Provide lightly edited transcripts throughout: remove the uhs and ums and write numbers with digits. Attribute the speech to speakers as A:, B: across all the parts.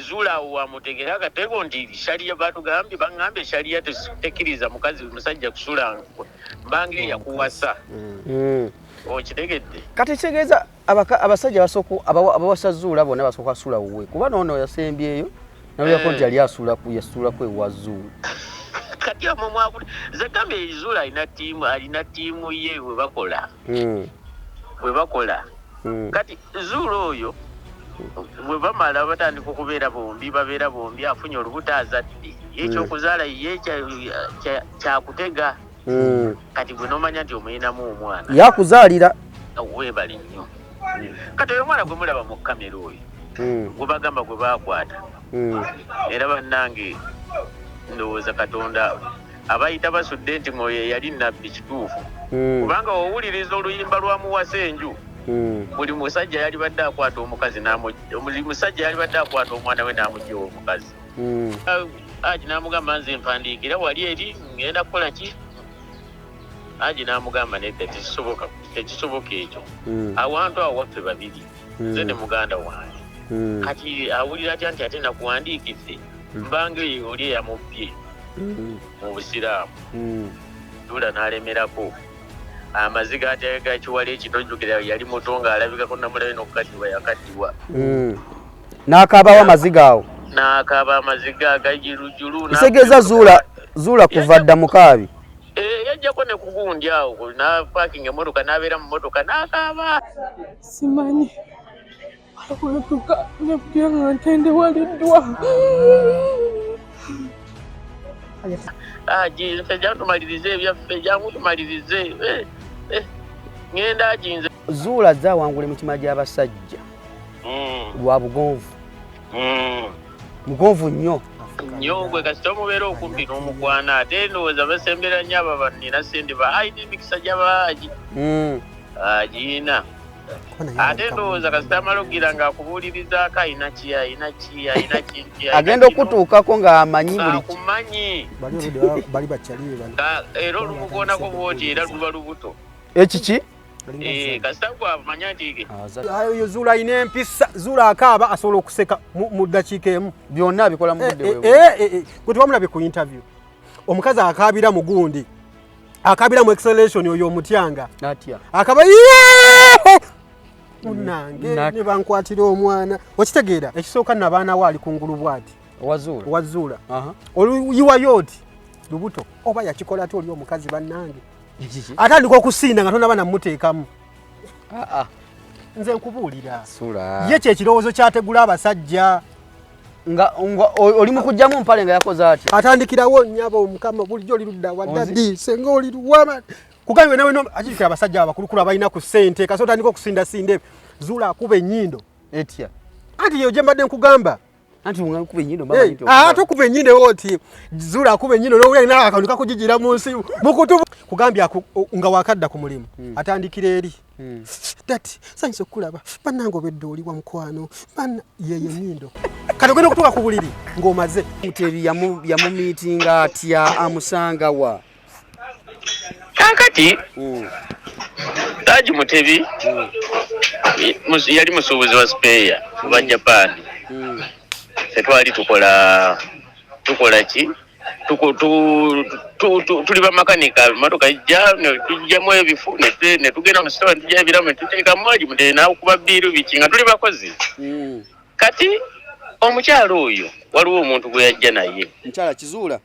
A: Zuula awo wamutegera akatego nti sharia batugambye baŋŋambye sharia tekkiriza mukazi musajja kusula mbanga eyakuwasa. Okitegedde?
B: Kati kitegeeza abasajja basooka abawasa Zuula bonna basooka asula wuwe, kuba noono yasembyeyo naluyako nti yali yasulaku ewa Zuula.
A: Kati omwo mwakuli nze gambye Zuula alina ttiimu, alina ttiimu ye bwe bakola. Bwe bakola. Kati Zuula oyo bwe bamala batandika okubeera bombi, babeera bombi, afunye olubuto azadde. Ye ekyokuzaala ye kyakutega. Kati gwe n'omanya nti omuyinamu omwana.
B: Yakuzaalira.
A: Weebale nnyo. Kati oyo omwana gwe mulaba mu kamera oyo, gwe bagamba gwe baakwata. Era bannange ndowooza Katonda abayita basudde nti ng'oyo yali nabbi kituufu. Kubanga owuliriza oluyimba lwa Muwasa enju, buli musajja yalibadde akwata omukazi buli musajja yalibadde akwata omwana we n'amugyawo omukazi. Haji n'amugamba nze mpandiikira wali eri ngenda kukola ki? Haji n'amugamba nedda tekisoboka, tekisoboka ekyo. Awantu awo waffe babiri, nze ne muganda wange. Kati awulira atya nti ate nakuwandiikidde mbanga eyo oli eyamubbye mu Busiraamu. Zuula n'alemerako. Amaziga ate gakiwala ekito jjukira yali muto ng'alabikako namulabe n'okukaddiwa yakaddiwa.
B: N'akaabawo amaziga awo.
A: N'akaaba amaziga agajulujulu.
B: Kitegeeza Zuula kuva dda mukaabi.
A: Yajjako ne kugundi awo n'apaakinga emmotoka n'abeera mu mmotoka n'akaaba.
C: Simanyi bwetuka nebulya nga ntendewaliddwa.
A: Nffe jangu tumalirize ebyaffe, jangu tumalirize. Ngenda aginze.
B: Zuula azze awangula emitima gy'abasajja lwa bugonvu. Mugonvu nnyo.
A: Nnyo gwe kasita omubeera okumpi n'omukwana, ate ndowooza basembera nnyo abo banina ssente alina emikisa gy'abaagi. Agiyina. Ate ndowooza kasita amala okugira ng'akubuulirizaako alina ki, alina ki, alina ki, alina
B: agenda okutuukako ng'amanyi buli
A: akumanyi.
D: Bali bakyali bano.
A: Era olumukoonako bw'oti era luba lubuto.
B: Ekiki?
A: Kasita gwe amanya nti
D: Ayo Zuula alina empisa. Zuula akaaba asobola okuseka mu ddakiika emu.
B: Byonna abikola mu budde bwe.
D: Gwe tewamulabye ku interview. Omukazi akaabira mu gundi. Akaabira mu acceleration oyo omutyanga.
B: Atya?
D: Akaba yeee! Munnange ne bankwatira omwana. Okitegeera ekisooka nabaana we ali kungulu bw'ati.
B: Owa Zuula.
D: Owa Zuula. Oluyiwayo oti lubuto oba yakikola ate oli omukazi bannange. Atandika okusinda nga tonaba namuteekamu. Nze nkubuulira. Ye kye kirowoozo kyategula abasajja.
B: Nga oli mu kugyamu mpale nga yakoze atya?
D: Atandikirawo nnyabo omukama bulijjo oli ludda wa daddy senga oli luwama. Kugambye nawe no akijjukira abasajja abakulukulu abalina ku ssente kasita otandika okusindasinda ebyo. Zuula akuba ennyindo.
B: Etya?
D: Anti yo gye mbadde nkugamba.
B: Anti okuba ennyindo mba manyi nti okuba.
D: Ate okuba ennyindo oti Zuula akuba ennyindo n'owulira alina akantu kakujigira mu nsi mu kutu. Kugambye nga wakadda ku mulimu atandikira eri. Dati sanyusa okukulaba bannange obedde oli wa mukwano banna yeyo ennyindo. Kati ogenda okutuuka ku buliri ng'omaze.
B: Mutebi yamumiitinga atya amusanga wa?
A: Kaakati Haji Mutebi yali musuubuzi wa sipeeya oba Japan. Ffe twali tukola ki? Tuli bamakanika, emmotoka ejja ne tujjamu ebifu ne tugenda mu sitowa ne tujjayo ebiramu ne tuteekamu. Haji Mutebi n'akuba bbiiru biki nga tuli bakozi. Kati omukyala oyo waliwo omuntu gwe yajja naye.
B: Mukyala Kizuula?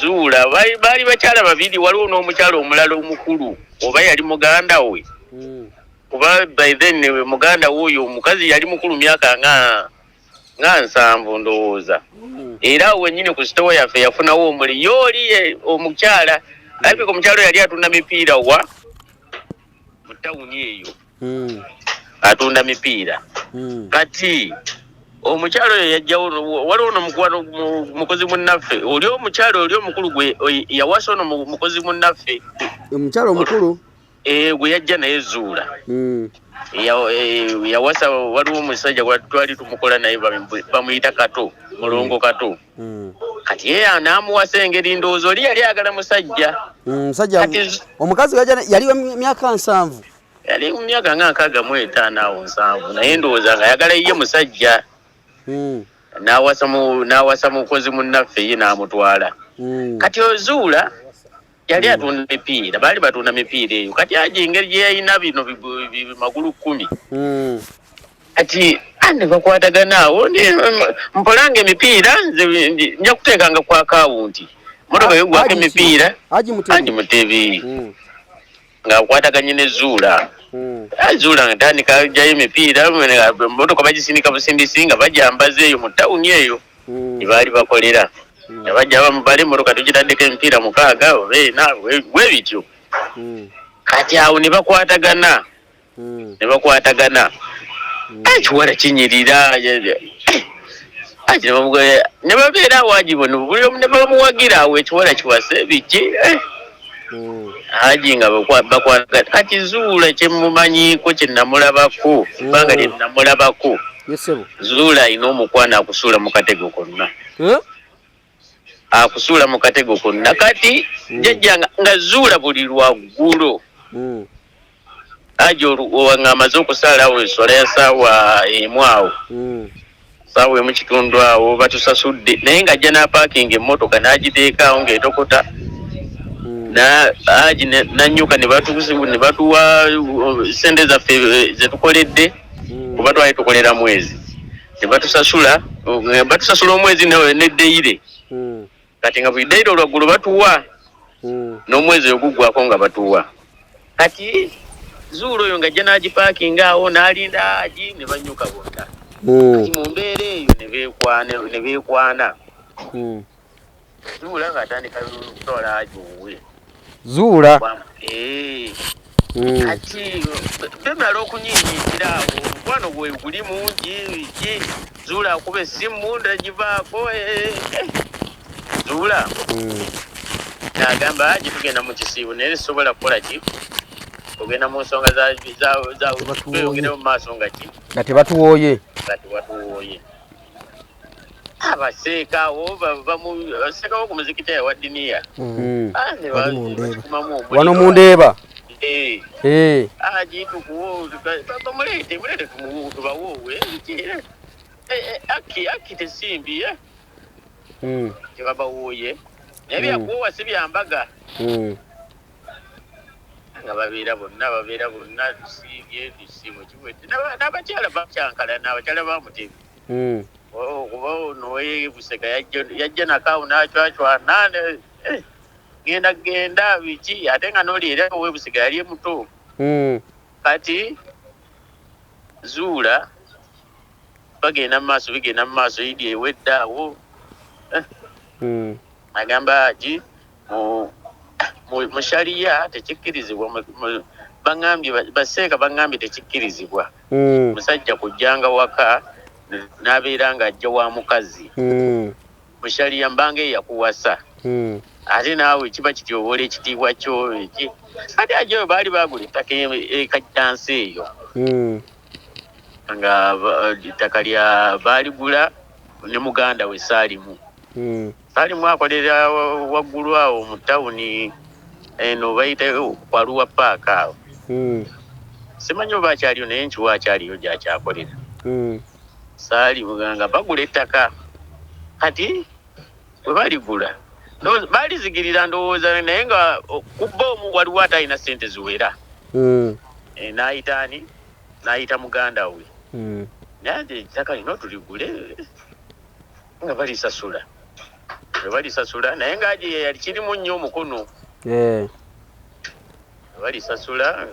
A: Zuula baali bakyala babiri, waliwo n'omukyala omulala omukulu oba yali muganda we. Kuba by then muganda we oyo omukazi yali mukulu myaka nga 70 ndowooza. Era awo wennyini ku sitowa yaffe yafunawo omuli. Ye oli ye omukyala, alabika omukyala oyo yali atunda mipiira wa mu tawuni eyo. Atunda mipiira. Kati omukyala oyo yajjawo, waliwo n'omukwano mukozi munnaffe oli omukyala oli omukulu gwe yawasa ono mukozi munnaffe.
B: Omukyala omukulu?
A: Gwe yajja naye Zuula. Yawasa waliwo omusajja gwe twali tumukola naye bamuyita Kato, Mulongo Kato. Kati ye n'amuwasa engeri ndowooza oli yali ayagala musajja.
B: Musajja
A: Kati
B: omukazi yali wa myaka 70.
A: Yali mu myaka nga 65 awo 70, naye ndowooza nga ayagala ye musajja. N'awasa mukozi munnaffe ye n'amutwala. Kati ozuula yali atunda mipiira, baali batunda mipiira eyo. Kati aje engeri gye yalina bino magulu 10. Kati ane bakwatagana awo mpolanga emipiira nze nja kuteekanga ku akawunti. Motoka yogwako emipiira Haji Mutebi ng'akwataganye ne Zuula. Zuula nga tandika ajjayo emipiira, motoka bagisindika busindisi nga bajambaza eyo mu tawuni eyo gye baali bakolera. Nga bajja bamubale emmotoka tugitaddeko emipiira 6 oba 4 bwe bityo. Kati awo ne bakwatagana. Ne bakwatagana. Ekiwala kinyirira. Ne babeera awo Haji bono buli omu ne bamuwagira awo ekiwala kiwase biki. Haji nga bakwatagana. Kati Zuula kye mmumanyiiko kye namulabako, ebbanga lye namulabako. Zuula alina omukwano akusuula mu katego konna. Akusuula mu katego konna. Kati jjajja nga Zuula buli lwaggulo. Haji ng'amaze okusaalawo esswala ya ssaawa 1 awo. Ssaawa 1 kitundu awo batusasudde. Naye ng'ajja n'apaakinga emmotoka n'agiteeka awo ng'etokota. Haji n'annyuka ne batuwa ssente zaffe ze tukoledde. Kuba twali tukolera mwezi. Ne batusasula omwezi ne deyire. Kati nga buli deyire olwaggulo batuwa. N'omwezi oguggwako nga batuwa. Kati Zuula oyo ng'ajja n'agipaakinga awo n'alinda Haji ne banyuka bonna. Kati mu mbeera eyo ne beekwana. Zuula ng'atandika kutwala Haji owuwe.
B: Zuula.
A: Kati bemala okunyiinyiitira awo omukwano gwe guli mungi ki Zuula akuba essimu ndagivaako. Zuula n'agamba Haji tugenda mu kisiibo naye sisobola kukola ki ogenda mu nsonga za tweyongere mu maaso nga ki
B: nga tebatuwooye.
A: Nga tebatuwooye. Abaseekawo baseekawo ku muzikiti ewa Diniya.
B: Wano mu Ndeeba.
A: Haji tukuwo bamuleete muleete tubawoowe. Aki tesimbi tebabawooye. Naye byakuwoowa si bya mbaga. Nga babeera bonna tusiibye tusiibo kiwedde. N'abakyala bakyankalana, abakyala ba Mutebi. Okuba ono Busega yajja nakaawo n'acwacwana genda genda biki ate nga n'oli era owe Busega yali muto. Kati Zuula bagenda mu maaso bigenda mu maaso Idi ewedde awo. Agamba Haji mu shariya tekikkirizibwa, baŋŋambye baseeka baŋŋambye tekikkirizibwa. Musajja kujjanga waka n'abeera ng'ajja wa mukazi. Mu shariya mbanga eyakuwasa. Ate naawe kiba kityoboola ekitiibwa kyo eki. Ate Haji oyo baali baagula ettaka e Kajjansi eyo. Nga ettaka lya baaligula ne muganda we Saalimu. Saalimu akolera waggulu awo mu tawuni eno bayita Kwaluwa Paaka awo. Simanyi oba akyaliyo naye nkiwa akyaliyo gy'akyakolera. Saalimu nga bagula ettaka. Kati bwe baligula baalizigirira ndowooza naye nga ku bo omu waliwo atalina ssente ziwera. N'ayita ani? N'ayita muganda we. Naye ate ettaka lino tuligule nga balisasula. Bwe balisasula naye nga Haji yali kirimu nnyo omukono. Balisasula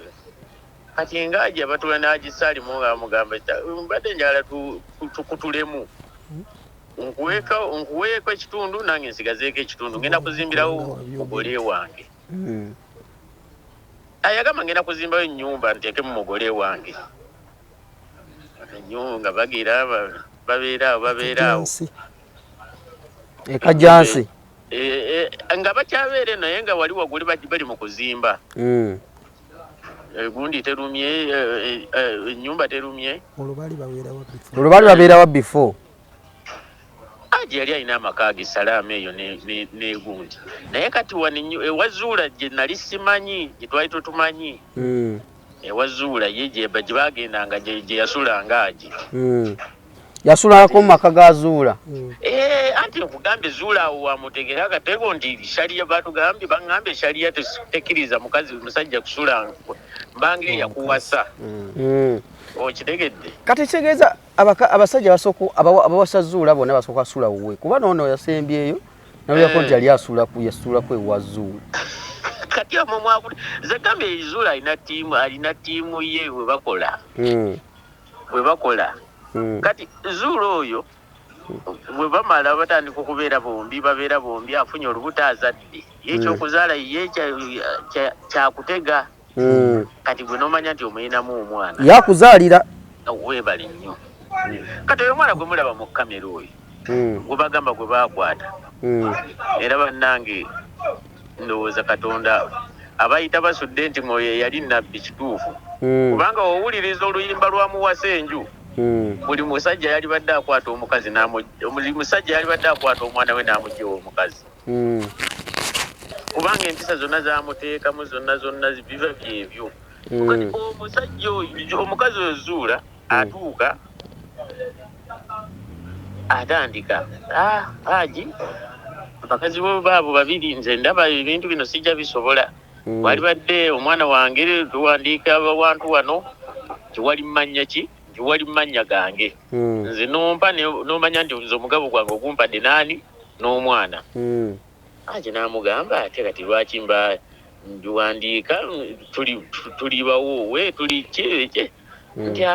A: kati nga Haji abatula n'Haji Saalimu nga bamugamba mbadde njagala tukutulemu. Nkuweeko ekitundu nange nsigazeeko ekitundu ngenda kuzimbirawo mugole wange. Ayagamba ngenda kuzimbayo ennyumba nteekemu mugole wange. Ennyumba nga bagira babeera awo babeera awo.
B: Ekajjansi.
A: Nga bakyabeera naye nga wali waggulu bali mu kuzimba. Gundi terumye, ennyumba terumye.
D: Olwo baali babeerawa before?
B: Olwo baali babeerawa before?
A: Haji yali alina amaka ge Salaama eyo ne gundi. Naye kati wano ewa Zuula gye nali simanyi, gye twali tetumanyi. Ewa Zuula ye gye bagendanga gye yasulanga Haji.
B: Yasulako mu maka ga Zuula.
A: Eh, anti nkugambye Zuula awo wamutegera akatego nti sharia batugambye baŋŋambye sharia tekkiriza mukazi musajja kusula mbanga eyakuwasa. Okitegedde?
B: Kati kitegeeza abasajja basooka abawasa Zuula bonna basooka asula wuwe, kuba noono yasembyeyo naluyako nti yali yasulako ewa Zuula.
A: Kati omwo mwakuli nze gambye Zuula alina ttiimu, alina ttiimu ye bwe bakola. Bwe bakola. Kati Zuula oyo bwe bamala batandika okubeera bombi, babeera bombi, afunye olubuto azadde. Ye ekyokuzaala ye kyakutega. Kati gwe n'omanya nti omuyinamu omwana.
B: Yakuzaalira.
A: Weebale nnyo. Kati oyo omwana gwe mulaba mu kamera oyo, gwe bagamba gwe baakwata. Era bannange ndowooza Katonda abayita basudde nti mwoyo yali nabbi kituufu. Kubanga owuliriza oluyimba lwa Muwasa enju, buli musajja yalibadde akwata omukazi buli musajja yalibadde akwata omwana we n'amugyawo omukazi. Kubanga empisa zonna zamuteekamu zonna zonna biva byebyo. Omusajja oyo, omukazi oyo Zuula atuuka atandika Haji, bakazi bo baabo babiri nze ndaba ebintu bino sijja bisobola. Walibadde omwana wange tuwandiika awantu wano tiwali mannya ki, tiwali mannya gange. Nze nompa n'omanya nti nze omugabo gwange ogumpadde naani n'omwana. Haji n'amugamba ate kati lwaki mba ndiwandiika tuli bawoowe tuli ki ki. Nti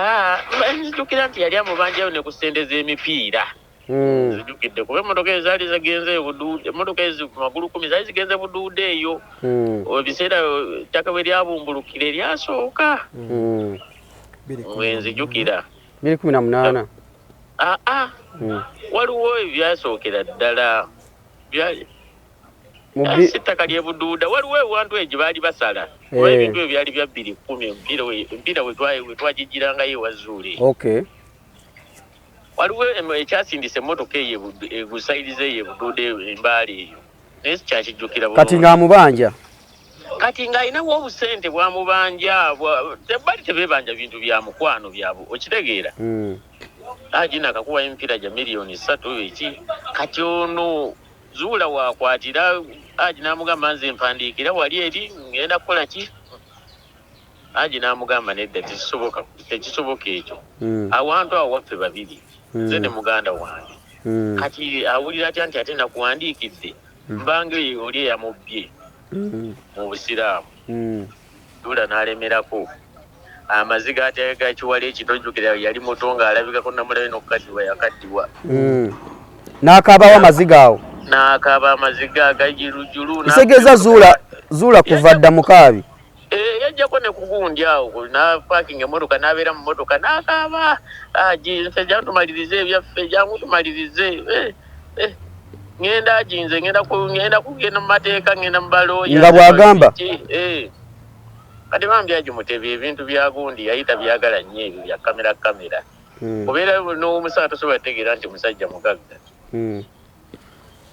A: nzijukira nti yali amubanjayo ne ku ssente z'emipiira. Nzijukidde kuba emmotoka ezaali zigenze Buduuda, emmotoka ezi magulu 10 zaali zigenze Buduuda eyo. Ebiseera ettaka bwe lyabumbulukira eryasooka. Mwe nzijukira.
B: 2018.
A: Waliwo ebyasookera ddala. Ettaka ly'e Buduuda waliwo ewantu eyo gye baali basala. Kuba ebintu ebyo byali bya 2010, emipiira we twagigirangayo ewa Zuula eyo. Waliwo ekyasindisa emmotoka eyo egusayiriza eyo e Buduuda Embaale eyo. Naye sikyakijjukira bulungi.
B: Kati ng'amubanja?
A: Kati ng'alinawo obusente bw'amubanja, bali tebeebanja bintu bya mukwano byabwe, okitegeera? Haji nakakuwa emipiira gya miliyoni 3 eki. Kati ono Zuula waakwatira Haji n'amugamba nze mpandiikira wali eri ngenda kukola ki? Haji n'amugamba nedda tekisoboka, tekisoboka ekyo. Awantu awo waffe babiri, nze ne muganda wange. Kati awulira atya nti ate nakuwandiikidde mbanga oli eyamubbye mu Busiraamu. Zuula n'alemerako. Amaziga ate gakiwala ekito ojjukira yali muto ng'alabikako namulabe n'okukaddiwa yakaddiwa.
B: N'akaabawo amaziga awo.
A: N'akaaba amaziga agajulujulu.
B: Nsegeeza Zuula kuva dda mu kaabi.
A: Yajjako ne kugundi awo n'apaakinga emmotoka n'abeera mu mmotoka n'akaaba. Nze jangu tumalirize ebyaffe, jangu tumalirize. Ngenda aginze, ngenda kugenda mu mateeka, ngenda mu balooya.
B: Nga bw'agamba.
A: Kati bambi Haji Mutebi ebintu bya gundi yayita byagala nnyo ebyo bya kamera kamera. Obeera n'omusawo tosobola kutegeera nti musajja mugagga.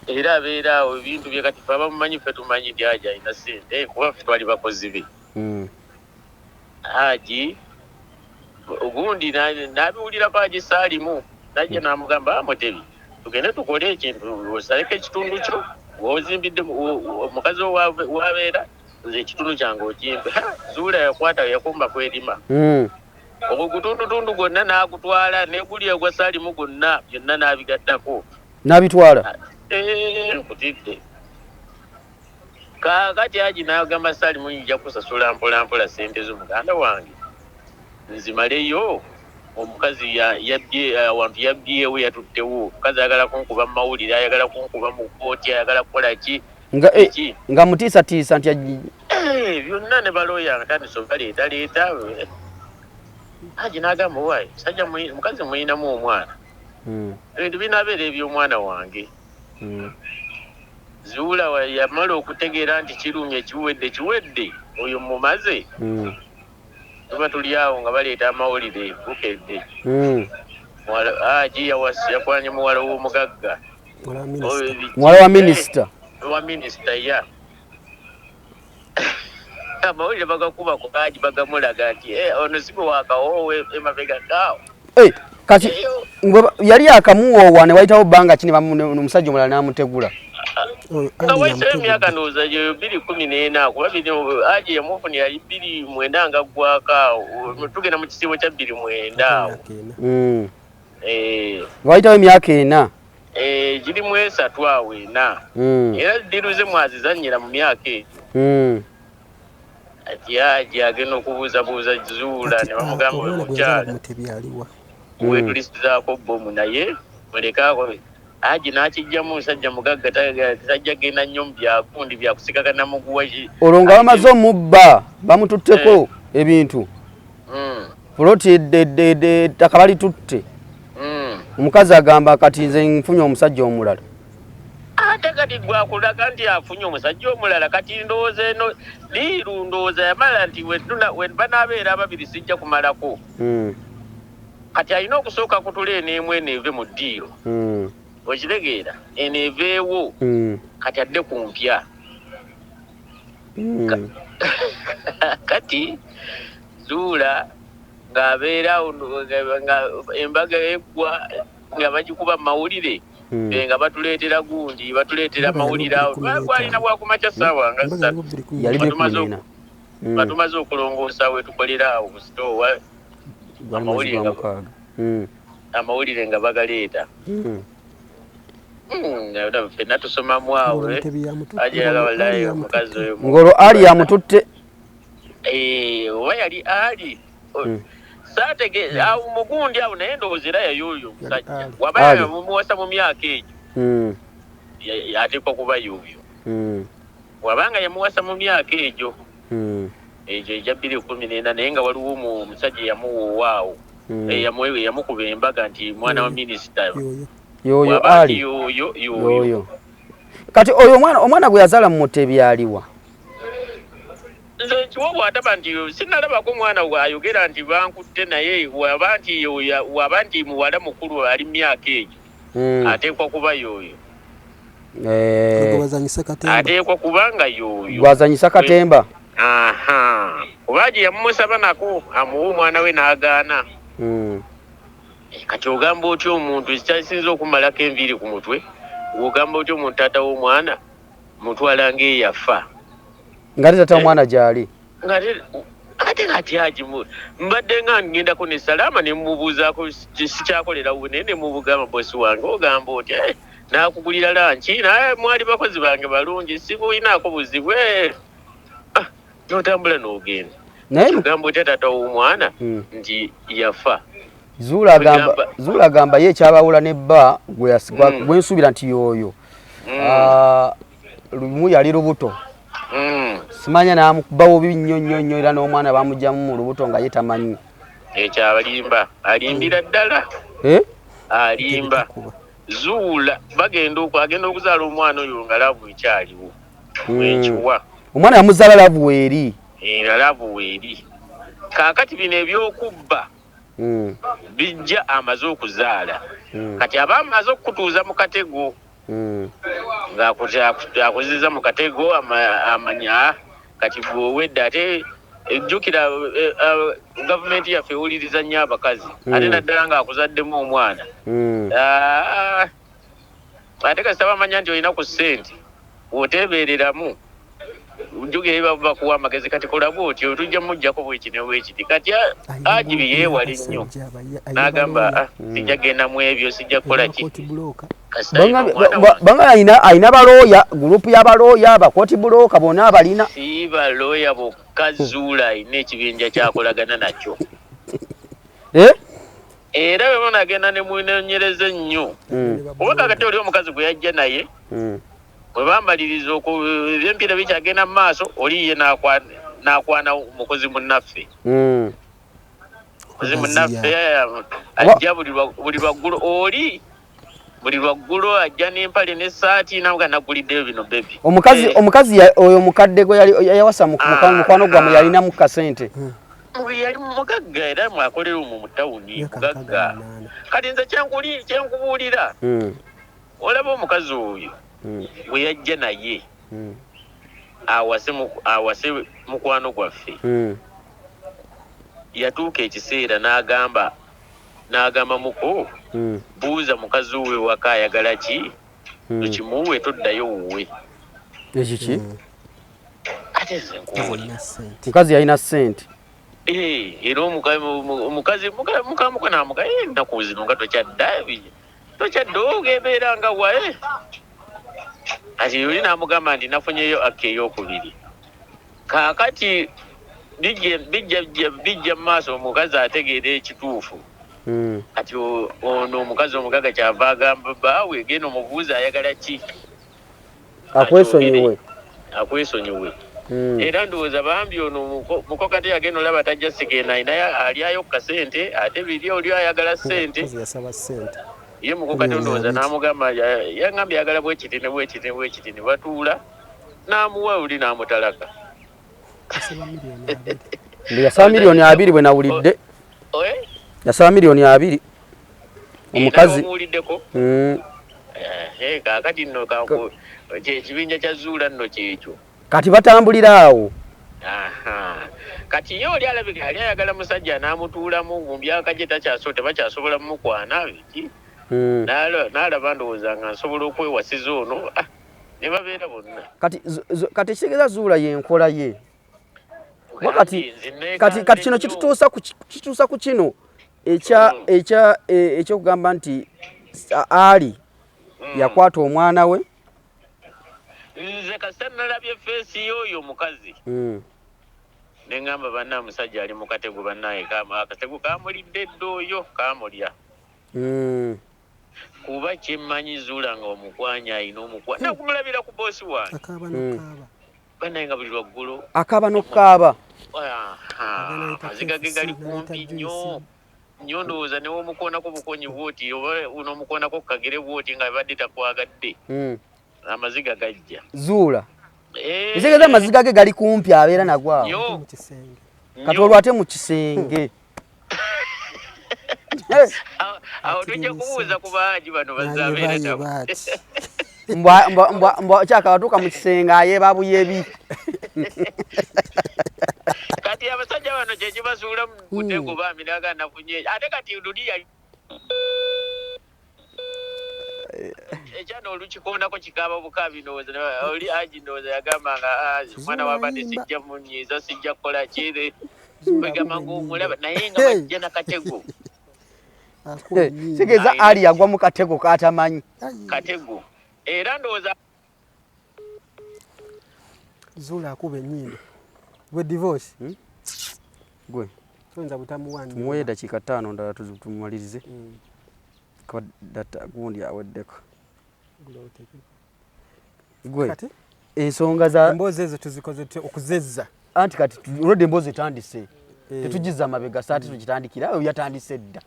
A: Era abeera awo ebintu bye kati ffe abamumanyi ffe tumanyi nti Haji alina ssente kuba ffe twali bakozi be. Haji ogundi n'abiwulirako Haji Saalimu n'ajja n'amugamba Mutebi tugende tukole ekintu osaleko ekitundu kyo w'ozimbidde omukazi wo w'abeera nze ekitundu kyange okimpe. Zuula yakwata yakumba kwerima. Ogwo gutundutundu gwonna n'agutwala ne guli ogwa Saalimu gwonna byonna n'abigattako.
B: N'abitwala?
A: Nkutidde. Kaakati Haji n'agamba Saalimu nja kusasula mpola mpola ssente zo muganda wange nzimaleyo. Omukazi yabbye awantu yabbyewo yatuttewo. Omukazi ayagala kunkuba mu mawulire, ayagala kunkuba mu kkooti, ayagala kukola ki?
B: Nga mutiisatiisa nti
A: byonna ne balooya nga tandise obaleetaleeta. Haji n'agamba owaaye musajja mukazi muyinamu omwana. Ebintu binaabeera eby'omwana wange. Zuula yamala okutegeera nti kirumye kiwedde kiwedde oyo mumaze. Tuba tuli awo nga baleeta amawulire bukedde. Haji yakwanye muwala w'omugagga.
B: Muwala wa minisita.
A: Wa minisita ya. Amawulire bagakuba ku Haji bagamulaga nti ono si gwe wakawoowe emabega kaawo.
B: Kati yali akamuwoowa ne wayitawo bbanga ki ne omusajja omulala n'amutegula?
A: Nga wayiseewo emyaka ndowooza gyeyo 2014, kuba Haji yamufuna yali 2009 nga ggwako awo, tugenda mu kisiibo kya 2009 awo.
B: Nga wayitawo emyaka 4.
A: Giri mu 3 awo 4. Era ddiiru ze mwazizannyira mu myaka egyo. Ati Haji agenda okubuuzabuuza Zuula ne bamugamba oyo mukyala wetulisizaako bbomu naye mulekaako. Haji n'akijjamu omusajja mugagga tajja genda nnyo mu byagundi byakusikakana muguwa.
B: Olwo nga bamaze omubba bamututteko ebintu. Poloti ettaka balitutte. Omukazi agamba kati nze nfunye omusajja omulala.
A: Ate kati gwakulaga nti afunye omusajja omulala, kati ndowooza eno liiru ndowooza yamala nti we banaabeera ababiri sijja kumalako. Kati alina okusooka kutula eno emu eno eve mu ddiiro. Okitegeera eno eveewo kati adde ku mpya. Kati Zuula ng'abeera nga embaga eggwa nga bagikuba mawulire nga batuleetera gundi batuleetera mawulire awo gwalina bwakumakya ssaawa nga ssatu nga tumaze okulongoosa we tukolera awo ku sitoowa amawulire nga bagaleeta. Ffenna tusomamu awo ajala omukazi oyo
B: ng'olwo Ali amututte
A: oba yali Ali saatege awo mugundi awo naye ndowooza era yayooyo omusajja waba yamuwasa mu myaka egyo ateekwa kuba yooyo. Wabanga yamuwasa mu myaka egyo egyo egya 2014 naye nga waliwo omusajja eyamuwoowa awo eyamukuba embaga nti mwana wa minisita
B: yoyo Ali yoyo. Kati oyo omwana gwe yazaala mu Mutebi aliwa?
A: Nze nkiwa bw'ataba nti sinnalabako omwana ayogera nti bankutte naye waba nti muwala mukulu ali myaka egyo ateekwa kuba yoyo. Ateekwa kubanga yoyo.
B: Gwazanyisa katemba.
A: Kuba gye yamumusaba nako amuwa omwana we n'agaana. Kati ogamba otya omuntu ekyasinze okumalako enviiri ku mutwe, ogamba otya omuntu taata w'omwana mutwala ng'eyafa.
B: Nga ate taata w'omwana gy'ali.
A: Ate kati Haji mbadde nga ngendako ne Salama ne mubuuzaako sikyakolera wuwe naye ne mubugamba bosi wange ogamba otya n'akugulira lanki naye mwali bakozi bange balungi sibulinaako buzibu n'otambula n'ogenda. Naye ogamba otya taata w'omwana nti yafa.
B: Zuula agamba ye ekyabawula ne bba gwe nsuubira nti y'oyo. Lumu yali lubuto. Simanya n'amukuba bubi nnyo nnyo nnyo era n'omwana bamuggyamu mu lubuto nga ye tamanyi.
A: Ekyo alimba, alimbira ddala. Alimba. Zuula bagenda agenda okuzaala omwana oyo nga laavu ekyaliwo. Wekiwa.
B: Omwana yamuzaala laavu weeri.
A: Era laavu weeri. Kaakati bino eby'okubba bijja amaze okuzaala. Kati aba amaze okukutuuza mu katego. Ng'akuziza mu katego amanya kati bw'owedde ate ejjukira gavumenti yaffe ewuliriza nnyo abakazi ate naddala ng'akuzaddemu omwana. Ate kasita bamanya nti olina ku ssente bw'oteebeereramu ojjukira bakuwa amagezi kati kola bw'otyo tujja muggyako bweki ne bwekiti. Kati Haji yeewale nnyo n'agamba sijja genda mu ebyo sijja kukola ki.
B: Banga alina balooya, gurupu y'abalooya, abakooti bulooka bonna abalina.
A: Si balooya bokka Zuula alina ekibinja ky'akolagana nakyo. Era bwe banagenda ne munoonyereza ennyo. Oba kakati oli omukazi gwe yajja naye bwe bambaliriza ebyempiira bikyagenda mu maaso oli ye n'akwana mukozi munnaffe. Mukozi munnaffe ajja buli lwaggulo oli buli lwaggulo ajja n'empale n'essaati namuga naguliddeyo bino bebi.
B: Omukazi oyo mukadde gwe yawasa mukwano gwammwe yalinamu kasente.
A: Yali mugagga era mwakolera omwo mu tawuni mugagga. Kati nze kyenkubuulira olaba omukazi oyo gwe yajja naye awase mukwano gwaffe. Yatuuka ekiseera n'agamba N'agamba muko, buuza mukazi we waka ayagala ki, tukimuwe toddayo wuwe.
B: Ekiki?
A: Ate nze nkuwulira.
B: Mukazi yalina ssente.
A: Era omukazi mukamuko namuga ennaku zino nga tokyadda tokyadda ogembeera nga wa Kati oli n'amugamba nti nafunyeyo akka ey'okubiri. Kaakati bijja mu maaso omukazi ategeera ekituufu. Kati ono omukazi omugaga kyava agamba bbaawe genda omubuuze ayagala ki,
B: akwesonyiwe.
A: Akwesonyiwe. Era ndowooza bambi ono mukokate yagenda olaba tajja sigenda naye alyayo ku kasente ate biri oli ayagala ssente.
D: Yasaba ssente.
A: Ye mukokate ndowooza n'amugamba yangambye ayagala bwekiti ne bwekiti ne bwekiti ne batuula n'amuwa oli n'amutalaka.
B: Yasaba 2,000,000 bwe nawulidde. Yasaba 2,000,000 omukazi.
A: Omuwuliddeko? Kaakati nno ekibinja kya Zuula nno kyekyo.
B: Kati batambulira awo.
A: Kati ye oli alabika yali ayagala musajja n'amutuulamu mu myaka gye tebakyasobola mukwana biki. N'alaba ndowooza nga nsobola okwewasiza ono ne babeera bonna.
B: Kati kitegeeza Zuula y'enkola ye. Kati kino kitutuusa ku kino ekyokugamba nti Ali yakwata omwana we.
A: Nze kasita nalabye feesi y'oyo omukazi. Ne ŋŋamba banna musajja ali mu katego bannaye akatego kamulidde dda oyo kamulya. Kuba kyemmanyi Zuula nga omukwanya alina omukwanya. Nakumulabira ku boosi wange.
D: Akaaba n'okukaaba.
A: Bannaye nga buli lwaggulo.
B: Akaaba n'okukaaba.
A: Amaziga ge gali kumpi nnyo. Nnyo ndowooza ne w'omukoonako bukonyi bw'oti oba n'omukoonako ku kagere bw'oti nga abadde takwagadde. Amaziga gajja.
B: Zuula. Ekitegeeza amaziga ge gali kumpi abeera nagwo awo. Kati olwo ate mu kisenge.
A: Awo tujja kubuuza ku baagi bano bazaabeera nabo.
B: Mbwa kyakabatuuka mu kisenge ayeeba buyebi.
A: Kati abasajja bano kye kibasuula mu mutego bambi n'agamba nafunye. Ate kati luli yali ekyana olukikoonako kikaaba bukaabi ndowooza oli Haji ndowooza yagamba nga omwana w'abadde sijja munyiiza sijja kukola ki kwegamba ng'omulaba naye nga bajja na katego.
B: Kitegeeza Ali yagwa mu katego k'atamanyi.
A: Katego. Era ndowooza
D: Zuula akuba ennyindo. Gwe divorce.
B: Gwe.
D: Toyinza butamuwa nnyo.
B: Tumuwe eddakiika 5 ndala tumumalirize. Kuba data gundi aweddeko. Gwe. Ensonga za
D: emboozi ezo tuzikoze okuzezza.
B: Anti kati olwedde emboozi etandise. Tetugizza mabega saati tukitandikira awo yatandise dda.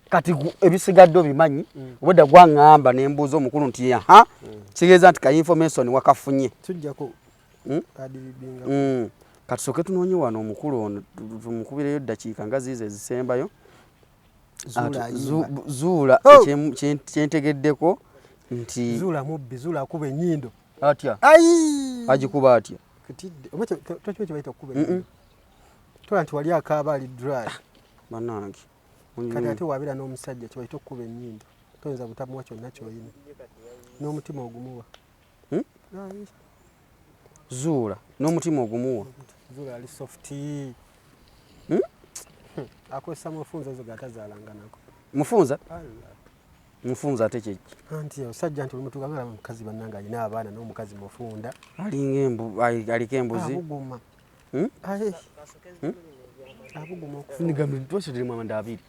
B: Kati ebisigadde obimanyi obwedda gwaŋŋamba ne mbuuza omukulu nti aha kitegeeza nti ka information wakafunye.
D: Tujjako adibinga.
B: Kati tusooke tunoonye wano omukulu ono tumukubireyo ddakiika nga ziizo ezisembayo. Zuula kyentegeddeko nti
D: Zuula mubbi, Zuula akuba ennyindo.
B: Atya? Agikuba atya?
D: Kutidde. Oba tokimanyi kye bayita okukuba ennyindo? Tola nti wali akaaba ali dry.
B: Bannange.
D: Kati ate wabeera n'omusajja kye bayita okukuba ennyindo. Toyinza butamuwa kyonna ky'olina. N'omutima ogumuwa.
B: Zuula n'omutima ogumuwa.
D: Zuula ali soft. Akozesa mufunza ezo g'atazaalanga nako.
B: Mufunza? Mufunza ate kye ki?
D: Anti omusajja nti olimutuuka nga omukazi bannange alina abaana n'omukazi mufunda.
B: Alinga aliko embuzi.
D: Abuguma. Abuguma okufa.
B: Nigamba twese tuli mu amanda abiri.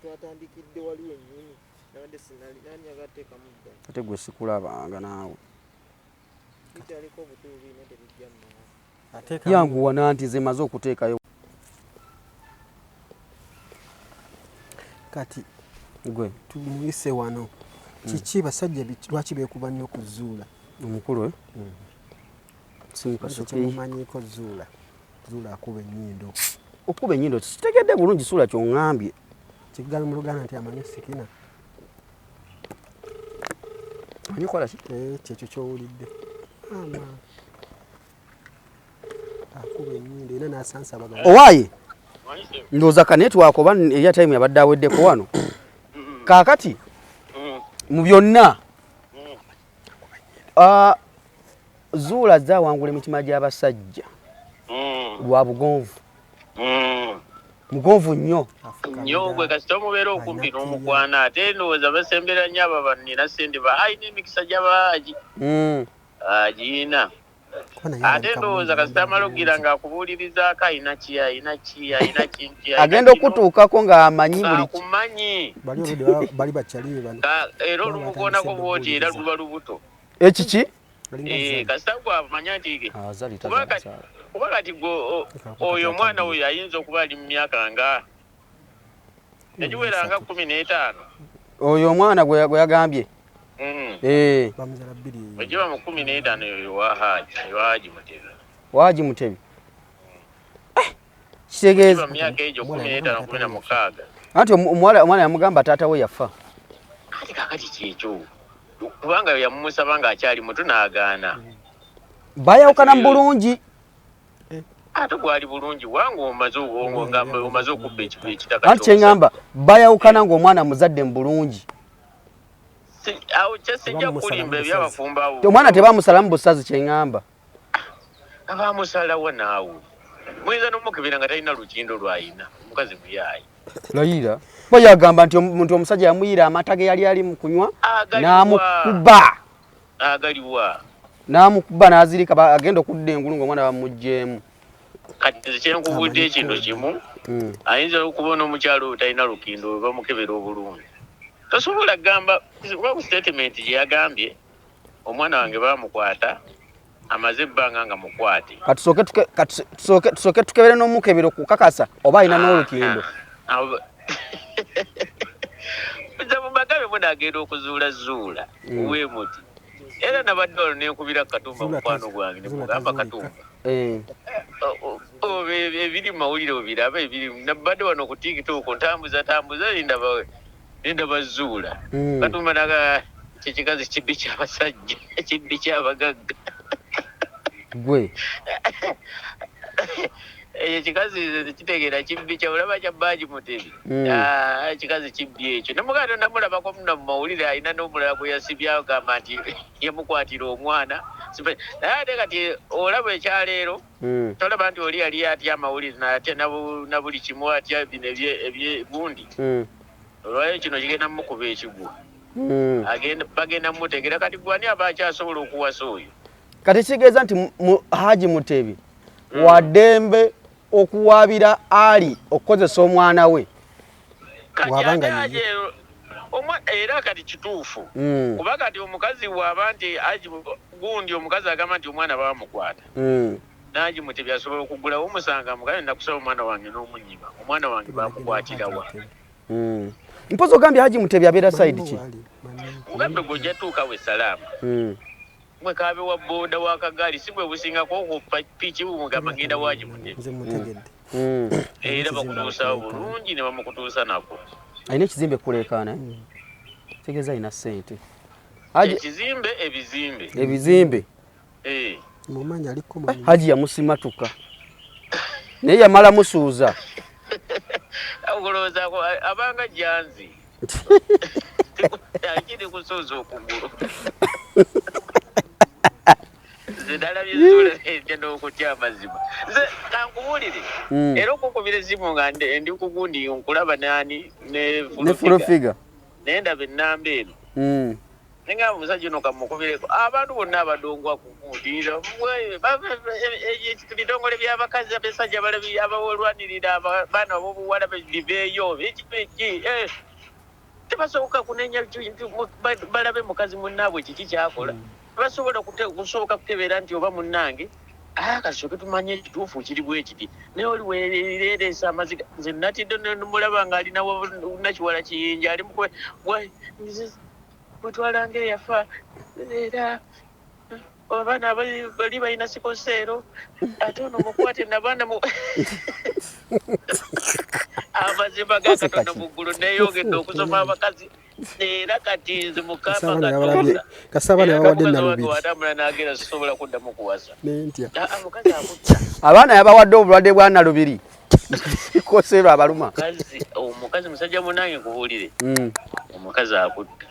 E: Twatandikidde wali wennyini. Nabadde sinali nani agateekamu dda.
B: Ate gwe sikulabanga naawe.
E: Bitaliko obuti bubiri naye tebijja mu maaso.
B: Yanguwa nanti nze maze okuteekayo.
D: Kati
B: gwe
D: tumuyise wano. Kiki basajja lwaki beekuba nnyo ku Zuula?
B: Omukulu
D: Simumanyiiko Zuula. Zuula akuba ennyindo.
B: Okuba ennyindo sitegedde bulungi Zuula ky'oŋŋambye.
D: Kigala mu Luganda nti amanyi sikina.
B: Amanyi kukola ki?
D: Kyekyo ky'owulidde. Akuba ennyindo era n'asansa abaganda.
B: Owaaye? Ndowooza ka network oba eya time yabadde aweddeko wano. Kaakati mu byonna Zuula azze awangula emitima gy'abasajja lwa bugonvu. Mugonvu nnyo.
A: Nnyo gwe kasita omubeera okumpi n'omukwana ate ndowooza basembera nnyo abo banina ssente ba alina emikisa gy'abaaji agiyina. Ate ndowooza kasita amala okugira ng'akubuulirizaako alina ki alina ki alina kinti
B: agenda okutuukako ng'amanyi buli
A: akumanyi.
D: Bali obudde bali bakyalibe bano.
A: Era olumukoonako bw'oti era luba lubuto.
B: Ekiki?
A: Kasita gwe amanya nti kuba kati gwe oyo omwana oyo ayinza okuba ali mu myaka nga tegiwera nga 15.
B: Oyo omwana gwe yagambye.
A: Ogiba mu 15 oyo wa Haji Mutebi.
B: Wa Haji Mutebi. Kitegeeza
A: mu myaka egyo 15 16.
B: Anti omwana yamugamba taata we yafa.
A: Kati kakati kyekyo. Kubanga yamumusaba ng'akyali muto n'agaana.
B: Bayawukana mu bulungi.
A: Ate gwali bulungi wange omaze okubba ekitaka.
B: Anti kye ŋŋamba bayawukana ng'omwana muzadde mu bulungi.
A: Awo kyesijja kulimba ebyabafumbo awo.
B: Omwana tebamusalamu busazi kye ŋŋamba.
A: Abamusalawo naawe. Muyinza n'omukebera nga talina lukindo lw'ayina. Omukazi muyaaye.
B: Layira. Bwe yagamba nti omuntu omusajja yamuyira amata ge yali ali mu kunywa n'amukuba.
A: Agaliwa.
B: N'amukuba n'azirika agenda okudda engulu ng'omwana bamuggyeemu.
A: Kati nze kye nkubuulidde ekintu kimu, ayinza okuba n'omukyala oyo talina lukindo we bamukebera obulungi. Tosobola kugamba kuba ku statement gye yagambye omwana wange baamukwata amaze ebbanga nga mukwate.
B: Kati tusooke tukebere n'omukebero okukakasa oba alina n'olukindo.
A: Nze mu magabe munaagenda okuzuula Zuula weemuti. Era nabadde wano ne nkubira Katumba mukwano gwange ne mugamba Katumba. Ebiri mu mawulire obiraba ebiri nabadde wano ku TikTok ntambuza tambuza ndaba Zuula. Katumba naga ekikazi kibbi ky'abasajja kibbi ky'abagagga.
B: Gwe.
A: Ekikazi kitegeera kibbi kya olaba kya Haji Mutebi. Ekikazi kibbi ekyo. Ne muganda namulabako muno mu mawulire alina n'omulala gwe yasibye agamba nti yamukwatira omwana. Naye ate kati olaba ekyaleero tolaba nti oli yali atya amawulire n'atya na buli kimu atya bino ebyegundi. Olwayo kino kigenda mukuba ekigwo. Bagenda mutegera kati gwani aba akyasobola okuwasa oyo.
B: Kati kitegeeza nti Haji Mutebi waddembe okuwaabira Ali okukozesa omwana we.
A: Era kati kituufu. Kuba kati omukazi bw'aba nti gundi omukazi agamba nti omwana baamukwata. Haji Mutebi asobola okugulawo omusanga mugabe nakusaba omwana wange n'omunnyima. Omwana wange baamukwatirawa.
B: Mpozi ogambye Haji Mutebi abeera side ki?
A: Mugambe gwe ojja we salaama. Mwe kaabe wa boda wa kagaali si bwe busingako okuppa piki bumugamba ngenda wa Haji Mutebi.
D: Nze mutegedde.
A: Era bakutuusa bulungi ne bamukutuusa nako.
B: Alina ekizimbe kuleekaana. Kitegeeza alina ssente.
A: Ekizimbe ebizimbe.
B: Ebizimbe.
D: Mumanyi aliko
B: Haji yamusimatuka. Naye yamala musuuza.
A: Okulowooza abanga janzi. Akiri kusuuza okugulu. Nze nalabye Zuula ejja n'okutya amazima. Nze kankubuulire. Era okukubira essimu nga ndi ku gundi nkulaba nani ne
B: Full Figure.
A: Naye ndaba ennamba eno. Nenga omusajja ono kamukubireko abantu bonna abadongwa ku gundi ebitongole by'abakazi abasajja abalwanirira abaana ab'obuwala biveeyo ekiki tebasoboka kunenya balabe mukazi munnaabwe kiki kyakola. Tebasobola kusooka kutebeera nti oba munnange kasooke tumanye ekituufu kiri bwe kiti. Naye oli weereesa amaziga nze natidde nemulaba ng'alina nakiwala kiyinja ali bwetwalanga eyafa era abaana bali balina sikoseero ate ono mukwate nabaana amazima ga Katonda mu ggulu neeyongedde okusoma abakazi era kati nze mukama Katonda
D: Kasabana yabawadde nalubiri
A: watambula n'agenda sisobola kuddamu kuwasa.
D: Nentya.
A: Omukazi akutta.
B: Abaana yabawadde obulwadde bwa nalubiri koseero abaluma.
A: Omukazi musajja munnange nkubuulire. Omukazi akutta.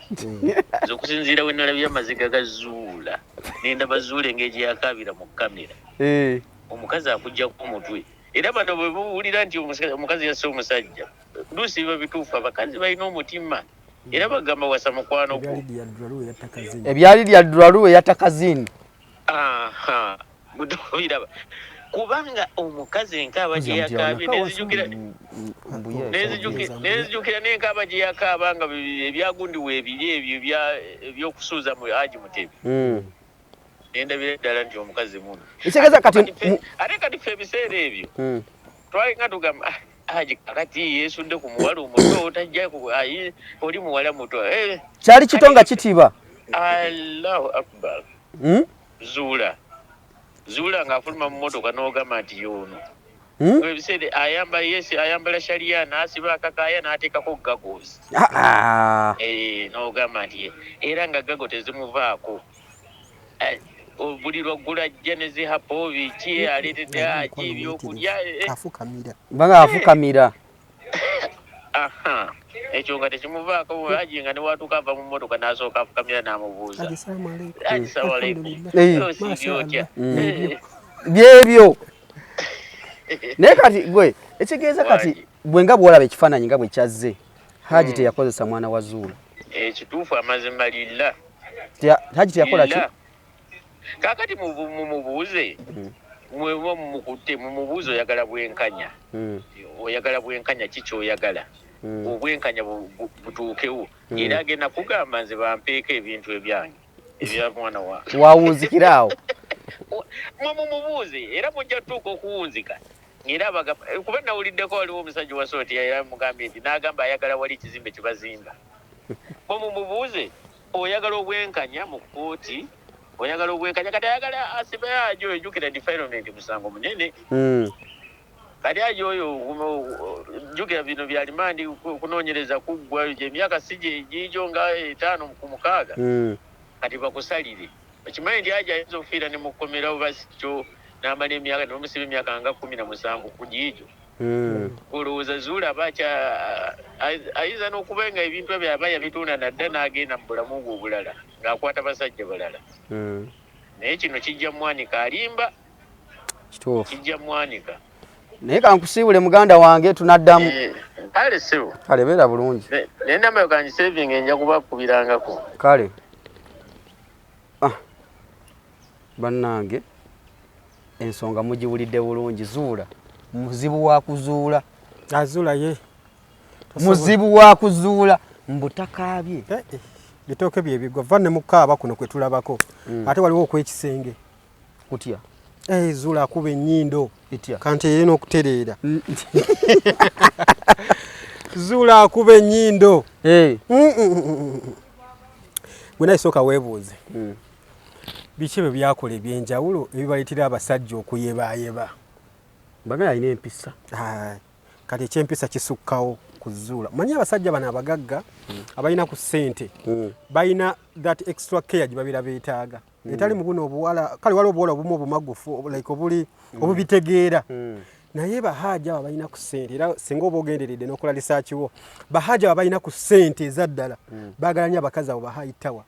A: Nze okusinziira we nalabye amaziga ga Zuula, ne ndaba Zuula engeri gye yakaabira mu kkamera. Omukazi akuggyako omutwe. Era bano bwe buwulira nti omukazi yasse omusajja, luusi biba bituufu, abakazi balina omutima. Era bagamba wasa mukwano gwo.
B: Ebya Lydia Dralu eyatta Kazini.
A: Aha, biraba. Kubanga omukazi enkaaba gye yakaabye nenzijukira n'enkaaba gye yakaaba nga ebyagundi weebiri ebyo ebyokusuuza mu Haji Mutebi. Nendabira ddala nti omukazi mubi.
B: Ekitegeeza kati
A: ate kati ffe ebiseera ebyo twalinga tugamba Haji kakati yeesudde ku muwala omuto tajja oli muwala muto.
B: Kyali kito nga kitiba.
A: Allahu Akbar. Zuula. Zuula ng'afuluma mu mmotoka n'ogamba nti y'ono. Ebiseera ayamba yesi ayambala sharia n'asiba akakaaya n'ateekako goggles. N'ogamba nti era nga gago tezimuvaako. Buli lwaggula ajja ne zihapo biki aleetedde Haji ebyokulya.
D: Afukamira.
B: Banga afukamira.
A: Aha. Ekyo nga tekimuvaako Haji nga ne watuuka ava mu mmotoka n'asooka afukamira n'amubuuza.
D: Haji salaamu aleikum.
A: Haji salaamu aleikum. Osiibye otya?
B: Byebyo. Naye kati gwe ekitegeeza kati bwe nga bw'olaba ekifaananyi nga bwe kyazze, Haji teyakozesa mwana wa Zuula.
A: Ekituufu amazima lilla.
B: Haji teyakola ki?
A: Kaakati mumubuuze, mwe mumukutte, mumubuuze oyagala bwenkanya. Oyagala bwenkanya ki ky'oyagala? Obwenkanya butuukewo. Era agenda kugamba nze bampeeko ebintu ebyange ebya mwana wange.
B: Wawunzikira awo.
A: Mwe mumubuuze era mujja tutuuka okuwunzika. Era abagamba kuba nawuliddeko waliwo omusajja wa sooti era mugambye nti n'agamba ayagala wali ekizimbe kye bazimba. Mwe mumubuuze oyagala obwenkanya mu kkooti, oyagala obwenkanya kati ayagala asibe Haji oyo, jjukira defilement musango munene. Kati Haji oyo jjukira bino bya limandi kunoonyereza kuggwa emyaka si gye giigyo nga 5 ku 6. Kati bakusalire. Okimanyi nti Haji ayinza okufiira ne mu kkomera oba si kyo n'amala emyaka ne bamusiba emyaka nga 17 ku giigyo. Olowooza Zuula aba ayinza n'okuba nga ebintu ebyo aba yabitunda nadda n'agenda mu bulamu bwe obulala ng'akwata basajja balala. Naye kino kijja mwanika alimba.
B: Kituufu.
A: Kijja mwanika.
B: Naye kankusiibule muganda wange tunaddamu.
A: Kale ssebo.
B: Kale beera bulungi.
A: Naye namba yo kangisevinga nja kubakubirangako.
B: Kale. Bannange ensonga mugiwulidde bulungi. Zuula muzibu wa kuzuula.
D: Azuula ye.
B: Muzibu wa kuzuula mbutakaabye.
D: Bitooke bye bigwa va ne mukaaba kuno kwe tulabako. Ate waliwo okw'ekisenge.
B: Kutya?
D: Zuula akuba ennyindo.
B: Etya?
D: Kanteere n'okutereera. Zuula akuba ennyindo. Gwe naye sooka weebuuze. Biki ebyo byakola ebyenjawulo ebibaleetera abasajja okuyebaayeba?
B: Bagala alina empisa.
D: Kati ekyempisa kisukkawo ku Zuula. Manyi abasajja bano abagagga abalina ku ssente balina that extra care gye babeera beetaaga. Etali mu buno obuwala, kale waliwo obuwala obumu obumagufu like obuli obubitegeera. Naye bahaji abo balina ku ssente, era singa oba ogenderedde n'okola research wo, bahaji abo balina ku ssente ezaddala baagala nnyo abakazi abo bahayi tawa.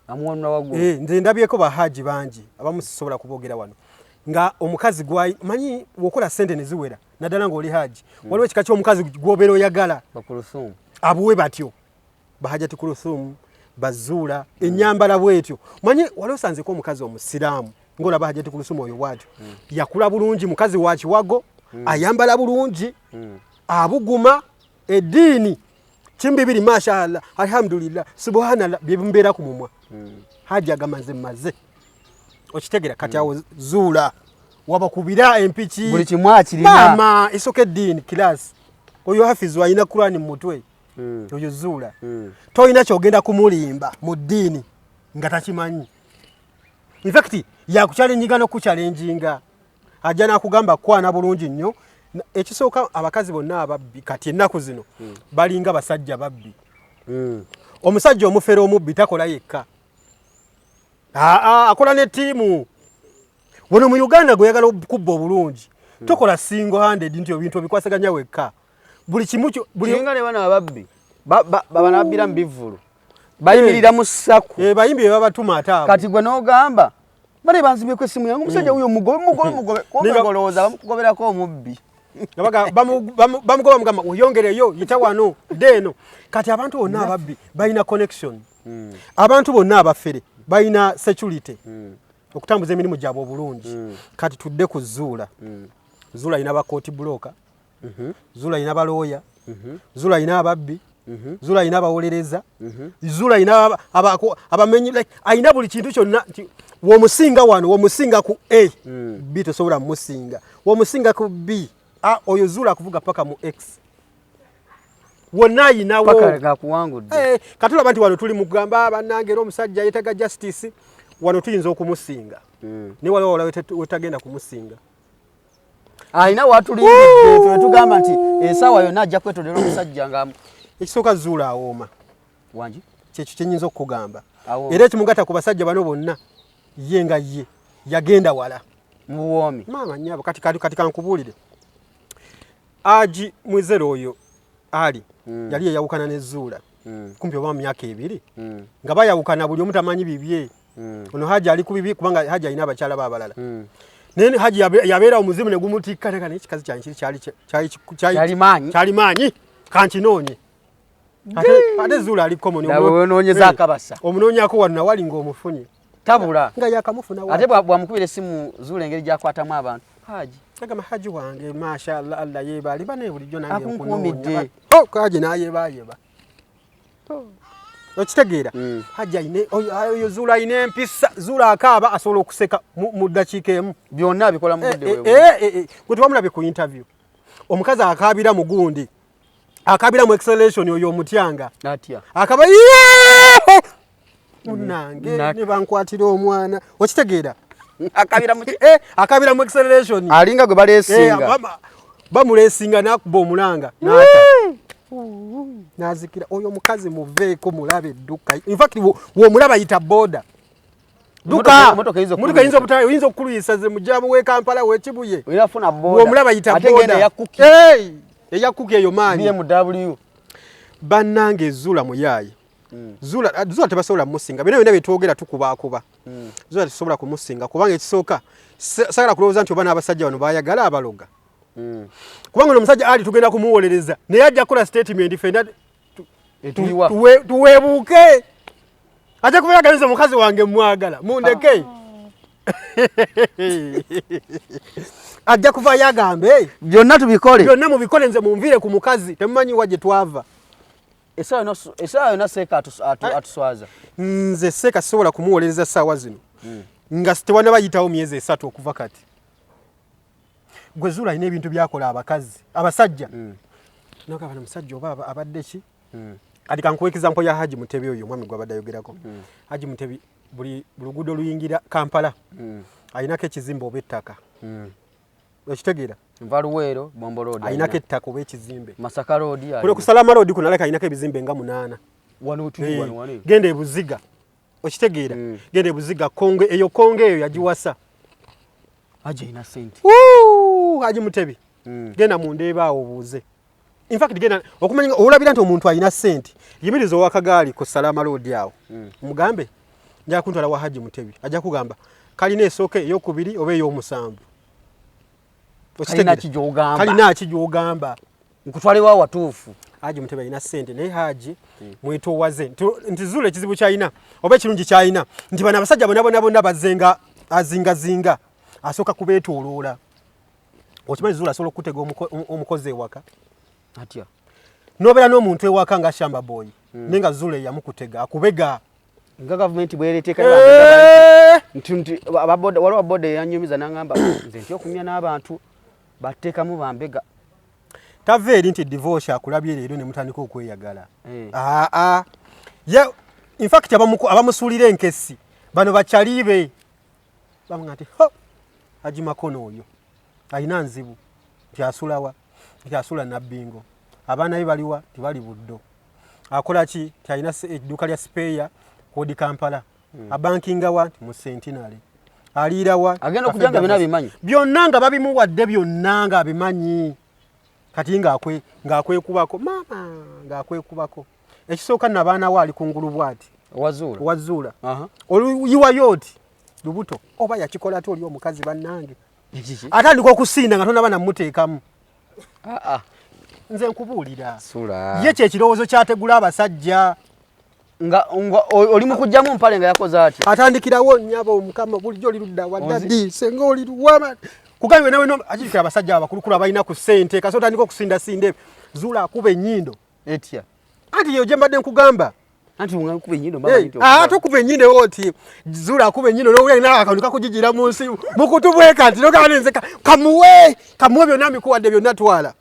B: Amuwanula waggulu.
D: Nze ndabyeko bahaji bangi abamu sisobola kuboogera wano nga omukazi gwayi manyi wokola ssente ne ziwera naddala ng'oli haji, waliwo ekika ky'omukazi gw'obeera oyagala
B: Bakulusumu
D: abuwe batyo bahajati Kulusumu bazuula ennyambala bwetyo. Manyi wali osanzeko omukazi omusiraamu ng'olaba hajati Kulusumu oyo bwatyo yakula bulungi, mukazi wa kiwago, ayambala bulungi, abuguma eddiini kimbibiri, mashallah, alhamdulillah, subhanallah, byebimubeera ku mumwa. Haji agamba nze mmaze okitegera. Kati awo Zuula wabakubira empiki.
B: Buli kimu akirina.
D: Maama esooka eddiini class, oyo hafizu alina Kurani mu mutwe. Oyo Zuula tolina kyogenda kumulimba mu ddiini nga takimanyi. Infact yakuchallenginga n'okuchallenginga, ajja nakugamba kwana bulungi nnyo. Ekisooka abakazi bonna ababbi kati ennaku zino balinga basajja babbi. Omusajja omufere omubbi takola yekka, aa akola ne ttiimu. Wano mu Uganda gweyagala okubba obulungi tokola single handed nti ebintu obikwasaganya wekka buli kimu
B: kiringa ne bano ababbi. Baba nabbira mu bivvulu bayimirira mu ssaku.
D: Eh, bayimbi be babatuma ate abo.
B: Kati gwe n'ogamba bale banzibyeko essimu yange, omusajja wuyo mugobe, mugobe, mugobe, kumbe ng'olowooza bamukugoberako omubbi.
D: Nga bamugoba mugamba oyongereyo, yita wano, dda eno. Kati abantu bonna ababbi balina connection. Abantu bonna abafere balina security. Okutambuza emirimu gyabwe obulungi. Kati tudde ku Zuula. Zuula alina ba court broker. Zuula alina balooya. Zuula alina ababbi. Zuula alina abawolereza. Zuula alina abamenyi, like, alina buli kintu kyonna nti womusinga wano, womusinga ku A, B tosobola mumusinga. Womusinga ku B, A, oyo Zuula akuvuga paka mu X. Wonna ayinawo.
B: Paka ng'akuwangudde.
D: Eh, katulaba nti wano tuli mugamba bannange era omusajja yeetaga justice, wano tuyinza okumusinga. Naye waliwo wala wetagenda kumusinga.
B: Alina watulindidde, tugamba nti essaawa yonna ajja kwetondera omusajja nga
D: Ekisooka, Zuula awooma.
B: Wangi?
D: Kyekyo kyenyinza okukugamba.
B: Awooma.
D: Era ekimugatta ku basajja bano bonna, ye nga ye yagenda wala
B: mu buwoomi.
D: Maama nnyabo, kati kankubuulire. Haji Mwizero oyo ali yali yayawukana ne Zuula kumpi oba mu myaka 2 nga bayawukana, buli omu tamanyi bibye. Ono Haji ali ku bibi kubanga Haji alina abakyala be abalala. Naye Haji yabeera omuzimu ne gumutikka, naye ekikazi kyange kiri
B: kyali maanyi.
D: Kyali maanyi, kankinoonye. Ate Zuula ali common.
B: Nawe wenoonyeza akabasa.
D: Omunoonyako wano nawali ng'omufunye.
B: Tabula.
D: Nga yakamufuna
B: Ate bwamukubira essimu Zuula engeri gy'akwatamu abantu. Haji.
D: Agamba Haji wange, mashallah, Allah yeebale, bane bulijjo nange
B: Akunkuumidde.
D: nkunoonya. Oh, Haji n'ayebaayeba. Okitegeera? Haji ayine oyo Zuula ayina empisa. Zuula akaaba asobola okuseka mu ddakiika emu.
B: Byonna abikola mu budde bwe.
D: Gwe tewamulabye ku interview. Omukazi akaabira mu gundi. Akaabira mu acceleration, oyo omutyanga.
B: Atya?
D: Akaba yeee! Munnange ne bankwatira omwana. Okitegeera?
B: Akabira mu
D: Akabira mu acceleration.
B: Alinga gwe baleesinga.
D: Bamuleesinga n'akuba omulanga n'ata. N'azikira. Oyo omukazi muveeko, mulabe edduka. In fact, w'omulaba yita boda. Duka.
B: Motoka eyinza
D: Motoka eyinza okukuluyisa ze mujjamu w'e Kampala w'e Kibuye.
B: Olina funa boda.
D: W'omulaba yita
B: Ate genda
D: boda.
B: eya Kuki.
D: Hey! Eya Kuki eyo maanyi.
B: BMW.
D: Bannange, Zuula muyaaye. Zuula tebasobola kumusinga. Byonna byonna byetwogera tukubaakuba. Zuula tetusobola kumusinga kubanga ekisooka saagala kulowooza nti oba n'abasajja bano baayagala abaloga. Kubanga ono omusajja ali tugenda kumuwolereza naye ajja kukola statement ffenna
B: Etuyiwa.
D: Tuweebuuke. Ajja kuba yagaliza omukazi wange mwagala mundeke. Ajja kuvayo agambe
B: Byonna tubikole.
D: Byonna mubikole, nze munviire ku mukazi, temumanyi wa gye twava.
B: Essaawa yonna Seeka atuswaza.
D: Nze Seeka sisobola kumuwolereza ssaawa zino nga tewanaba yitawo myezi 3 okuva kati. Gwe Zuula alina ebintu byakola abakazi abasajja nogamba musajja oba abadde ki. Kati kankuwa example ya Haji Mutebi, oyo omwami gwabadde ayogerako. Haji Mutebi buli luguudo luyingira Kampala alinako ekizimbe oba ettaka. Okitegeera?
B: Nva Luweero, Bombo Road.
D: Alinako ettaka oba ekizimbe.
B: Masaka Road.
D: Kuno ku Salama Road kuno aleka alinako ebizimbe nga 8.
B: Wano tuli wano wano.
D: Genda ebuziga, okitegeera? Genda ebuziga Kongo, eyo Kongo eyo yagiwasa.
B: Haji alina sente.
D: Haji Mutebi, genda mundeeba awo obuuze. In fact, genda okumanya olabira nti omuntu alina sente, yimiriza owakagaali ku Salama Road awo, mugambe nja kuntwala wa Haji Mutebi, ajja kugamba kalina esooka, eyokubiri oba ey'omusanvu.
B: Kalina ki gy'ogamba?
D: Kalina ki gy'ogamba?
B: Nkutwalewo awatuufu.
D: Haji Mutebi alina sente, naye Haji mwetoowaze nti Zuula ekizibu kyalina oba ekirungi kyalina nti bano abasajja bonna bonna bonna bazzenga azingazinga, asooka kubeetooloola. Okimanyi Zuula asobola okukutega omukozi ewaka?
B: Atya?
D: Nobeera n'omuntu ewaka nga shamba boy, naye nga Zuula eyamukutega akubega.
B: Nga gavumenti bwereteeka nti waliwo boda eyanyumiza nangamba nze nti okumya n'abantu bateekamu bambega.
D: Tava eri nti divorce akulabye leero ne mutandika okweyagala. Aa, ye in fact abamusuulira enkesi bano bakyalibe bamuga nti ho Haji Makono oyo alina nzibu, nti asulawa, nti asula Nabbingo, abaana be baliwa, tibali Buddo, akola ki, nti alina edduuka lya spare kodi Kampala, abankingawa, nti mu Centenary, aliirawa.
B: Agenda okujja nga byonna abimanyi.
D: Byonna nga babimuwadde, byonna nga abimanyi. Kati ng'akwekubako maama, ng'akwekubako. Ekisooka nabaana we ali kungulu bwati.
B: Owazuula.
D: Owazuula. Oluyiwayo oti lubuto oba yakikola ate oli omukazi bannange. Atandika okusinda nga tonaba namuteekamu. Nze nkubuulira. Ye kyekirowoozo kyategula abasajja.
B: Nga oli mu kujjamu mpale nga yakoze atya?
D: Atandikirawo nnyabo omukama bulijjo oli ludda wa daddy senga oli luwama. Kugambye nawe no ajijukira abasajja abakulukulu abalina ku ssente kasooka otandika okusindasinda ebyo. Zuula akuba ennyindo.
B: Etya?
D: Anti yo gye mbadde nkugamba.
B: Anti okuba ennyindo mba manyi nti
D: ate okuba ennyindo oti Zuula akuba ennyindo n'owulira nawe akantu kakujigira mu nsi mu kutu bwe kati n'ogamba nze kamuwe kamuwe byonna mbikuwadde byonna twala.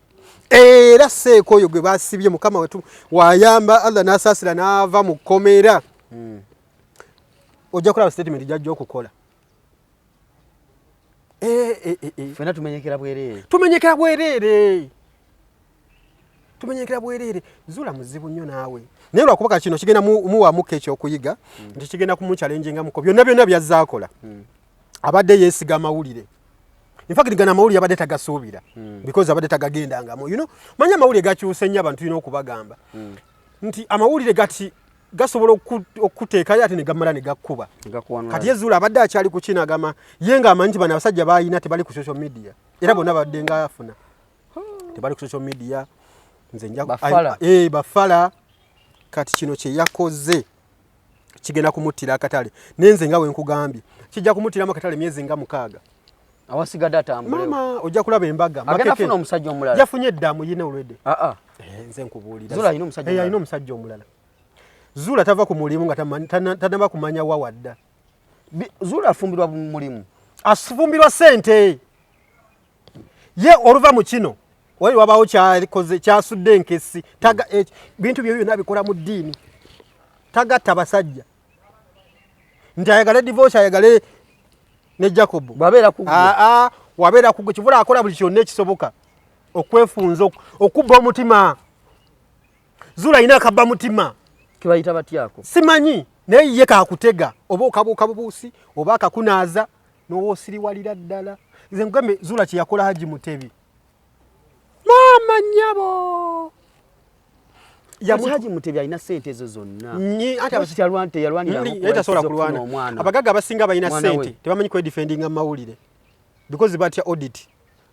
D: Era seeka oyo gwe basibye Mukama wetu wayamba Allah n'asaasira n'ava mu kkomera. Ojja kulaba statement gy'ajja okukola.
B: Ffenna tumenyekera bwereere.
D: Tumenyekera bwereere. Tumenyekera bwereere. Zuula muzibu nnyo naawe. Naye lwakuba kati kino kigenda muwaamuko ekyokuyiga nti kigenda kumuchallengingamuko byonna byonna byazze akola. Abadde yeesiga amawulire. In fact gano amawulire abadde tagasuubira because abadde tagagendangamu. You know, manya amawulire gakyuse nnyo abantu tulina okubagamba nti amawulire gati gasobola okuteekayo ate ne gamala ne gakkuba. Kati ye Zuula abadde akyali ku kino agamba ye ng'amanyi nti bano abasajja b'alina tebali ku social media era bonna babadde nga afuna tebali ku social media. Nze nja
B: Bafala.
D: Bafala. Kati kino kye yakoze kigenda kumuttira akatale, naye nze nga bwe nkugambye kijja kumuttiramu akatale myezi nga 6.
B: Awasigadde atambule.
D: Maama ojja kulaba embaga.
B: Agenda afuna omusajja omulala.
D: Yafunye dda amuyina already. Nze nkubuulira.
B: Zuula alina omusajja omulala.
D: Alina omusajja omulala. Zuula tava ku mulimu nga tanaba kumanya wa wadda.
B: Zuula afumbirwa mulimu.
D: Afumbirwa ssente. Ye oluva mu kino wali wabaawo kyakoze kyasudde enkessi. Taga, bintu bye byonna abikola mu ddiini. Tagatta basajja. Nti ayagale divorce ayagale ne Jacob.
B: Bw'abeera ku ggwe.
D: Wabeera ku ggwe kivula akola buli kyonna ekisoboka okwefunza okubba omutima. Zuula alina akabba mutima.
B: Kibayita batyako?
D: Simanyi naye ye kakutega oba okabuuka bubuusi oba akakunaaza n'owoosiriwalira ddala. Nze nkugambe Zuula kye yakola Haji Mutebi. Maama nnyabo.
B: Haji Mutebi alina ssente ezo zonna.
D: Ate
B: teyalwanira
D: Naye tasobola kulwana. Abagagga abasinga balina ssente tebamanyi kwedefendinga mu mawulire because batya audit.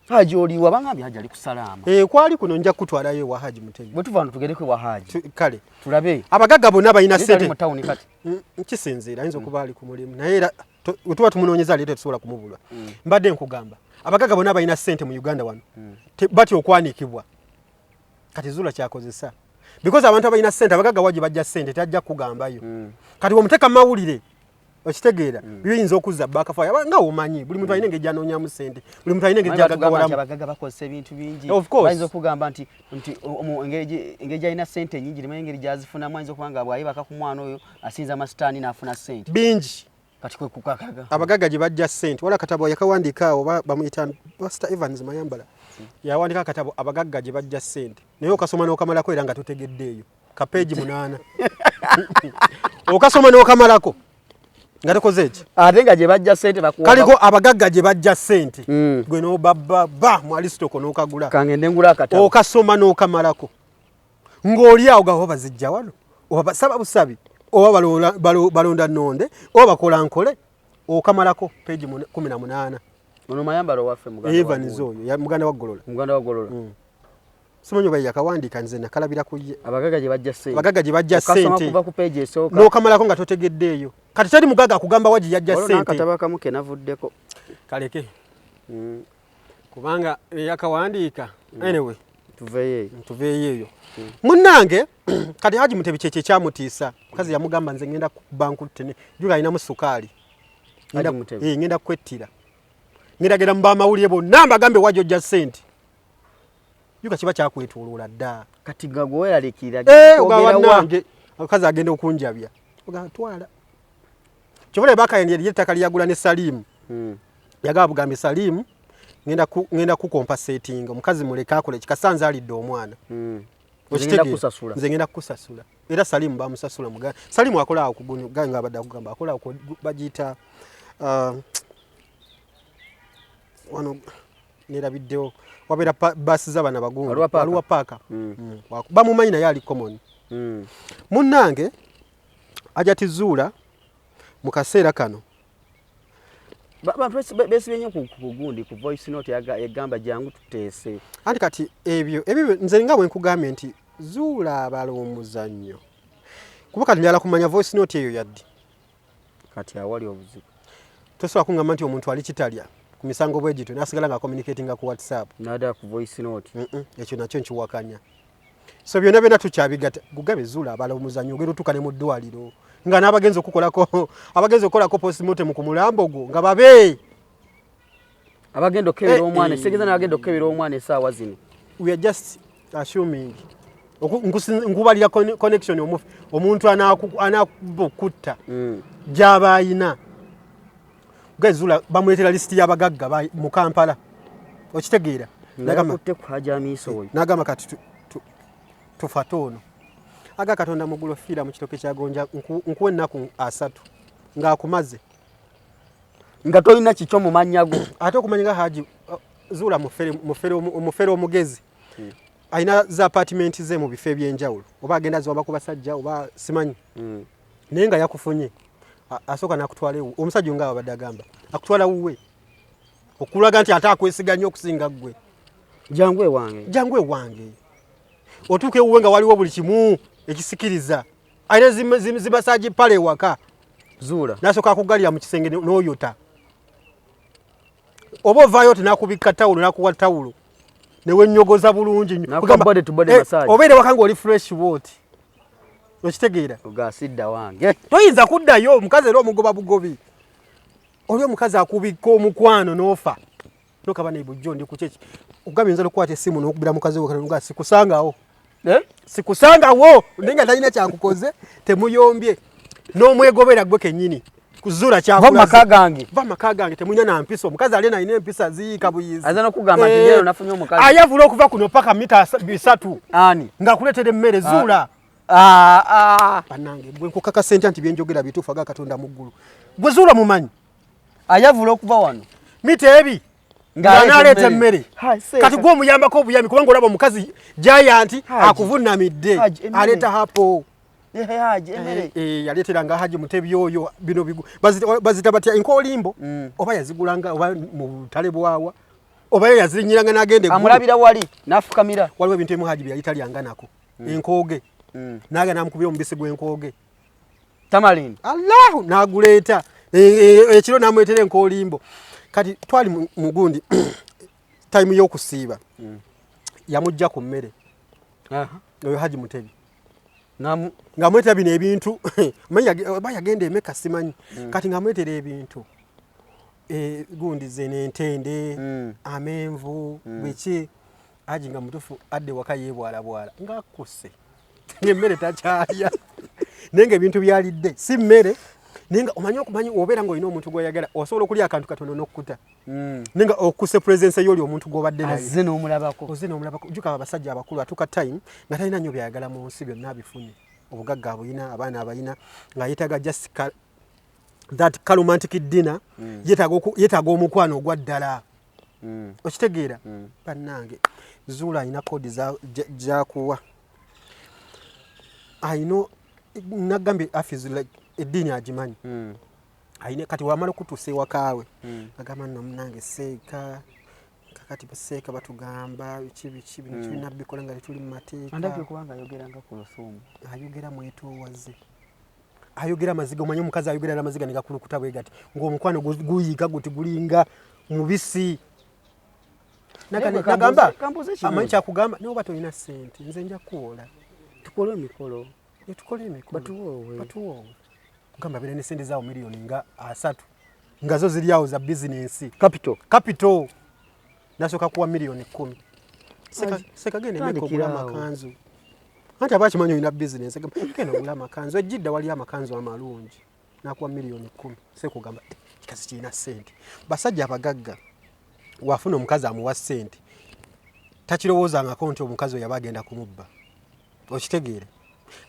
B: Haji oliwa bangambye Haji ali ku Salaama.
D: Kwali kuno nja kukutwalayo ewa Haji Mutebi.
B: Bwe tuva wano tugendeko ewa Haji.
D: Kale.
B: Tulabe.
D: Abagagga bonna balina
B: Naye tali
D: ssente.
B: mu tawuni kati.
D: Kisinziira ayinza okuba ali ku mulimu naye era bwe tuba tumunoonyeza ali tetusobola kumubulwa. Mbadde nkugamba abagagga bonna balina ssente mu Uganda wano batya okwanikibwa. Kati Zuula kyakozesa because abantu abalina ssente abagagga wa gye bajja ssente tajja kukugambayo. Kati bw'omuteeka mu mawulire okitegeera biyinza okuzza backfire. Nga omanyi buli muntu alina engeri gy'anoonyamu ssente, buli muntu alina engeri
B: Manyi batugamba
D: gy'agaggawalamu.
B: nti abagagga bakozesa ebintu bingi.
D: Of course.
B: Bayinza okugamba nti engeri gy'alina ssente ennyingi temanyi engeri gy'azifunamu, ayinza okuba nga bw'ayebaka ku mwana oyo asinza amasitaani n'afuna ssente.
D: Bingi.
B: Kati kwe kukakaga.
D: Abagagga gye bajja ssente. Waliwo akatabo yakawandiika awo, bamuyita Pastor Evans Mayambala. Yawandiika akatabo abagagga gye bajja ssente. Naye okasoma n'okamalako era nga totegeddeeyo. Ka page 8. Okasoma n'okamalako nga tokoze eki?
B: Ate nga gye bajja ssente bakuwa.
D: Kaliko abagagga gye bajja ssente. Gwe n'obabba ba mu Aristoko n'okagula.
B: Kangende ngula akatabo.
D: Okasoma n'okamalako. Ng'oli awo gaba bazijja wano. Oba basaba busabi, oba balonda nnonde, oba bakola nkole. Okamalako page 18.
B: Ono Mayambala owaffe muganda wa
D: Evans
B: Golola.
D: oyo, muganda wa Golola.
B: Muganda wa Golola.
D: Simanyi oba yakawandiika nze nakalabira ku ye.
B: Abagagga gye bajja ssente.
D: Abagagga gye bajja
B: Okasoma
D: ssente.
B: kuva ku page esooka.
D: N'okamalako nga totegeddeeyo. Kati teri mugagga akugamba wa gye yajja
B: Waliwo
D: ssente.
B: n'akatabo akamu ke navuddeko.
D: Kaleke. Kubanga yakawandiika. Anyway.
B: Tuveeyo eyo.
D: Tuveeyo eyo. Munnange, kati Haji Mutebi kye kyamutiisa. Mukazi yamugamba nze ngenda kukuba nkutte ne jjuka alinamu sukaali.
B: Haji Mutebi.
D: Ngenda kukwettira. Ngenda genda mu bamawulire bonna mbagambe wa gy'ojja ssente. Jjuka kiba kyakwetooloola dda.
B: Kati nga gwe weeraliikirira,
D: Ogamba
B: kwogera wa?
D: bannange, omukazi agenda okunjabya. Ogamba twala. Kyova olaba Bakayende yali ettaka lyagula ne Salimu. Yagamba bugambi Salimu, ngenda kukompensatinga. Omukazi muleke akole ki, kasanze alidde omwana.
B: Nze ngenda kukusasula.
D: Nze ngenda kukusasula. Era Salimu bamusasula muganda. Salimu akola awo ku guno, gange nga abadde akugamba, akola awo ku bagiyita, wano nerabiddewo. Wabeera baasi z'abaana bagundu.
B: Waliwo paaka.
D: Waliwo paaka. Bamumanyi naye ali common. Munnange Hajati Zuula mu kaseera kano
B: Bantu besibye nnyo ku gundi ku voice note egamba jangu tuteese.
D: Anti kati ebyo ebyo nze nga bwe nkugambye nti Zuula abala omuzannyo, kuba kati njagala kumanya voice note eyo yaddi.
B: Kati awali obuzibu
D: tosobola kungamba nti omuntu ali kitalya ku misango bwe gityo n'asigala nga communicatinga ku WhatsApp
B: nada ku voice note.
D: Ekyo nakyo nkiwakanya. So byonna byonna tukyabigatta. Gugabe Zuula abala omuzannyo, ogenda otuuka ne mu ddwaliro nga n'abagenzi okukolako abagenzi okukolako postmortem ku mulambo gwo nga babe
B: abagenda okukebera omwana, ekitegeeza n'abagenda okukebera omwana essaawa zino.
D: We are just assuming nkubalira connection omuntu anakuba okutta gy'aba ayina. Zuula bamuleetera lisiti y'abagagga mu Kampala, okitegeera? N'agamba kati tufate ono aga Katonda mugulo fiira mu kitoke kya gonja, nkuwa ennaku 3 ng'akumaze
B: nga tolina kikyo mu mannya go.
D: Ate okumanya nga Haji Zuula mufere omugezi alina za apartment ze mu bifo eby'enjawulo, oba agenda ziwamba ku basajja oba simanyi, naye nga yakufunye asooka n'akutwala ewuwe. Omusajja nga abadde agamba akutwala wuwe okulaga nti ate akwesiga nnyo okusinga ggwe.
B: Jangu ewange,
D: jangu ewange. Otuuka ewuwe nga waliwo buli kimu ekisikiriza, alina zimasaagi pale ewaka.
B: Zuula
D: n'asooka akugalira mu kisenge n'oyota, oba ovaayo oti n'akubikka tawulo n'akuwa tawulo ne wennyogoza bulungi nnyo. Obeera ewaka ng'oli fresh bw'oti, okitegeera?
B: Ogasidda wange
D: toyinza kuddayo. Omukazi era omugoba bugobi, oli omukazi akubikka omukwano n'ofa nokaba ne bujjo ndi kukyeki ogambye nza okukwata essimu n'okubira mukazi we nga sikusangawo, sikusangawo, naye nga talina kyakukoze, temuyombye n'omwegobera gwe kennyini. Kuzuula
B: kyakulaze gange,
D: va maka gange, temulina na mpisa. Omukazi alina alina empisa ziyiika buyizi,
B: aza n'okugamba nti leero nafunye omukazi
D: ayavula okuva kuno paka mita 300
B: ani
D: ng'akuleetera emmere. Zuula bannange, bwe nkukakasa ntya nti byenjogera bituufu? Aga Katonda mu ggulu, gwe Zuula mumanyi.
B: Ayavula okuva wano
D: mita ebi ng'anaaleeta emmere. Kati gwe omuyambako obuyambi kubanga olaba omukazi giant akuvunamidde, aleeta hapo yaleeteranga Haji Mutebi oyo bino bazita batya enkoolimbo, oba yazigulanga oba mu butale bwawa, oba ye yazirinyiranga n'agenda.
B: Amulabira wali n'afukamira.
D: Waliwo ebintu ebimu Haji bye yali talyanga nako, enkooge, naga namukubira omubisi gw'enkooge.
B: Tamarind.
D: Allahu, n'aguleeta ekiro n'amuleetera enkoolimbo. Kati twali mugundi time y'okusiiba, yamujja ku mmere oyo Haji Mutebi ng'amuleetera bino ebintu, oba yagenda emeka simanyi. Kati ng'amuleetera ebintu gundi zeno entende, amenvu, biki. Haji nga mutufu adde waka yeebwalabwala ng'akkuse ng'emmere takyalya, naye ng'ebintu byalidde si mmere, naye nga omanyi okumanyi obeera ng'olina omuntu gw'oyagala, osobola okulya akantu katono n'okkuta, naye nga okuse presence y'oli omuntu gw'obadde naye.
B: Azze n'omulabako.
D: Ozze n'omulabako. Jjuka abasajja abakulu atuuka time nga talina nnyo byayagala mu nsi, byonna abifunye, obugagga abuyina, abaana abayina, nga yeetaaga just that ka romantic dinner, yeetaaga omukwano ogwa ddala, okitegeera? Bannange, Zuula alina code gyakuwa, ayina nagambye afiz like eddiini agimanyi ayina. Kati wamala okutuusa ewakaawe, agamba nno munange seeka kakati baseeka batugamba biki biki bino, tulina bikola nga tetuli mu mateeka.
B: Andabye kubanga ayogeranga ku lusuumu.
D: Ayogera mwetoowaze, ayogera amaziga. Omanyi omukazi ayogera n'amaziga ne gakulukuta bwe gati ng'omukwano guyiika guti gulinga mubisi. Nagamba amanyi kyakugamba, naye oba tolina ssente nze nja kukuwola.
B: Tukole emikolo.
D: Tukole emikolo.
B: Batuwoowe.
D: Batuwoowe. Gamba beera ne ssente zaawo miliyoni nga 30 nga zo ziri awo za bizinensi.
B: Capital.
D: Capital nasooka kuwa miliyoni 10. Sekagenda emeka ogula amakanzu, anti aba akimanyi olina bizinensi. Genda ogula amakanzu ejjidda, waliyo amakanzu amalungi. Nakuwa miliyoni 10, sekugamba kikazi kirina ssente. Basajja abagagga wafuna omukazi amuwa ssente, takirowoozangako nti omukazi oyo aba agenda kumubba, okitegeere?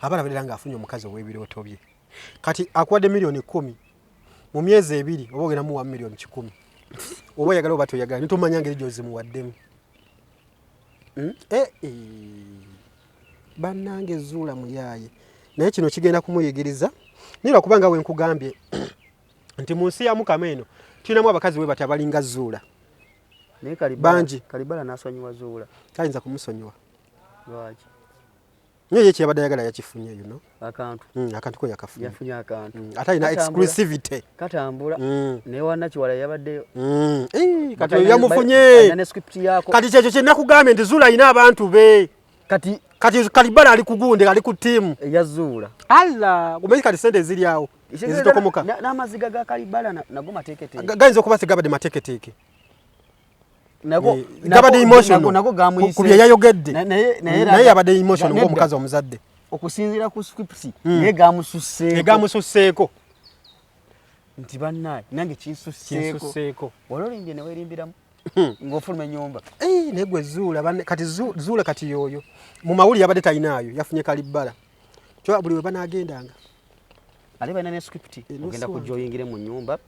D: Aba alabirira ng'afunye omukazi ow'ebirooto bye. Kati akuwadde miliyoni 10, mu myezi 2 oba ogenda muwa miliyoni 100, oba oyagala oba toyagala, nitomanya ngeri gyozimuwaddemu. Bannange Zuula muyaaye, naye kino kigenda kumuyigiriza, naye lwakubanga we nkugambye nti mu nsi ya Mukama eno tulinamu abakazi bwe bati abalinga Zuula.
B: Naye Kalibala,
D: Bangi.
B: Kalibala n'asonyiwa Zuula.
D: Tayinza kumusonyiwa.
B: Lwaki?
D: Naye ye kyeyabadde ayagala yakifunye, you know.
B: Akantu.
D: Akantu ko yakafunye.
B: Yafunye akantu.
D: Ate alina
B: Katambula.
D: exclusivity.
B: Katambula. Naye wanakiwala yabaddeyo.
D: Kati
B: Alina
D: yamufunye.
B: alina ne script yako.
D: Kati kyekyo kye nakugambye nti Zuula alina abantu be.
B: Kati
D: Kati Kalibala ali kugunde, ali ku ttiimu.
B: Eya Zuula.
D: Allah, omanyi kati sente eziri awo ezitokomoka.
B: N'amaziga ga Kalibala nago mateeketeeke.
D: Gayinza okuba tegabadde mateeketeeke.
B: Nago,
D: Gabadde emotional.
B: nago gamuyise.
D: Ku bye yayogedde.
B: Naye
D: Naye yabadde emotional
B: nedda.
D: ng'omukazi omuzadde.
B: Okusinziira ku script, naye gamususseeko.
D: Gamususseeko.
B: Nti bannaye, nange kinsusseeko.
D: Kinsusseeko.
B: Wali olimbye ne weerimbiramu ng'ofuluma ennyumba.
D: Naye gwe Zuula, banne, kati Zuula kati y'oyo. Mu mawulire yabadde talinaayo, yafunye Kalibala. Kyokka buli we banaagendanga.
B: Ate balina ne script,
D: No
B: ogenda
D: swank.
B: kujja oyingire mu nnyumba.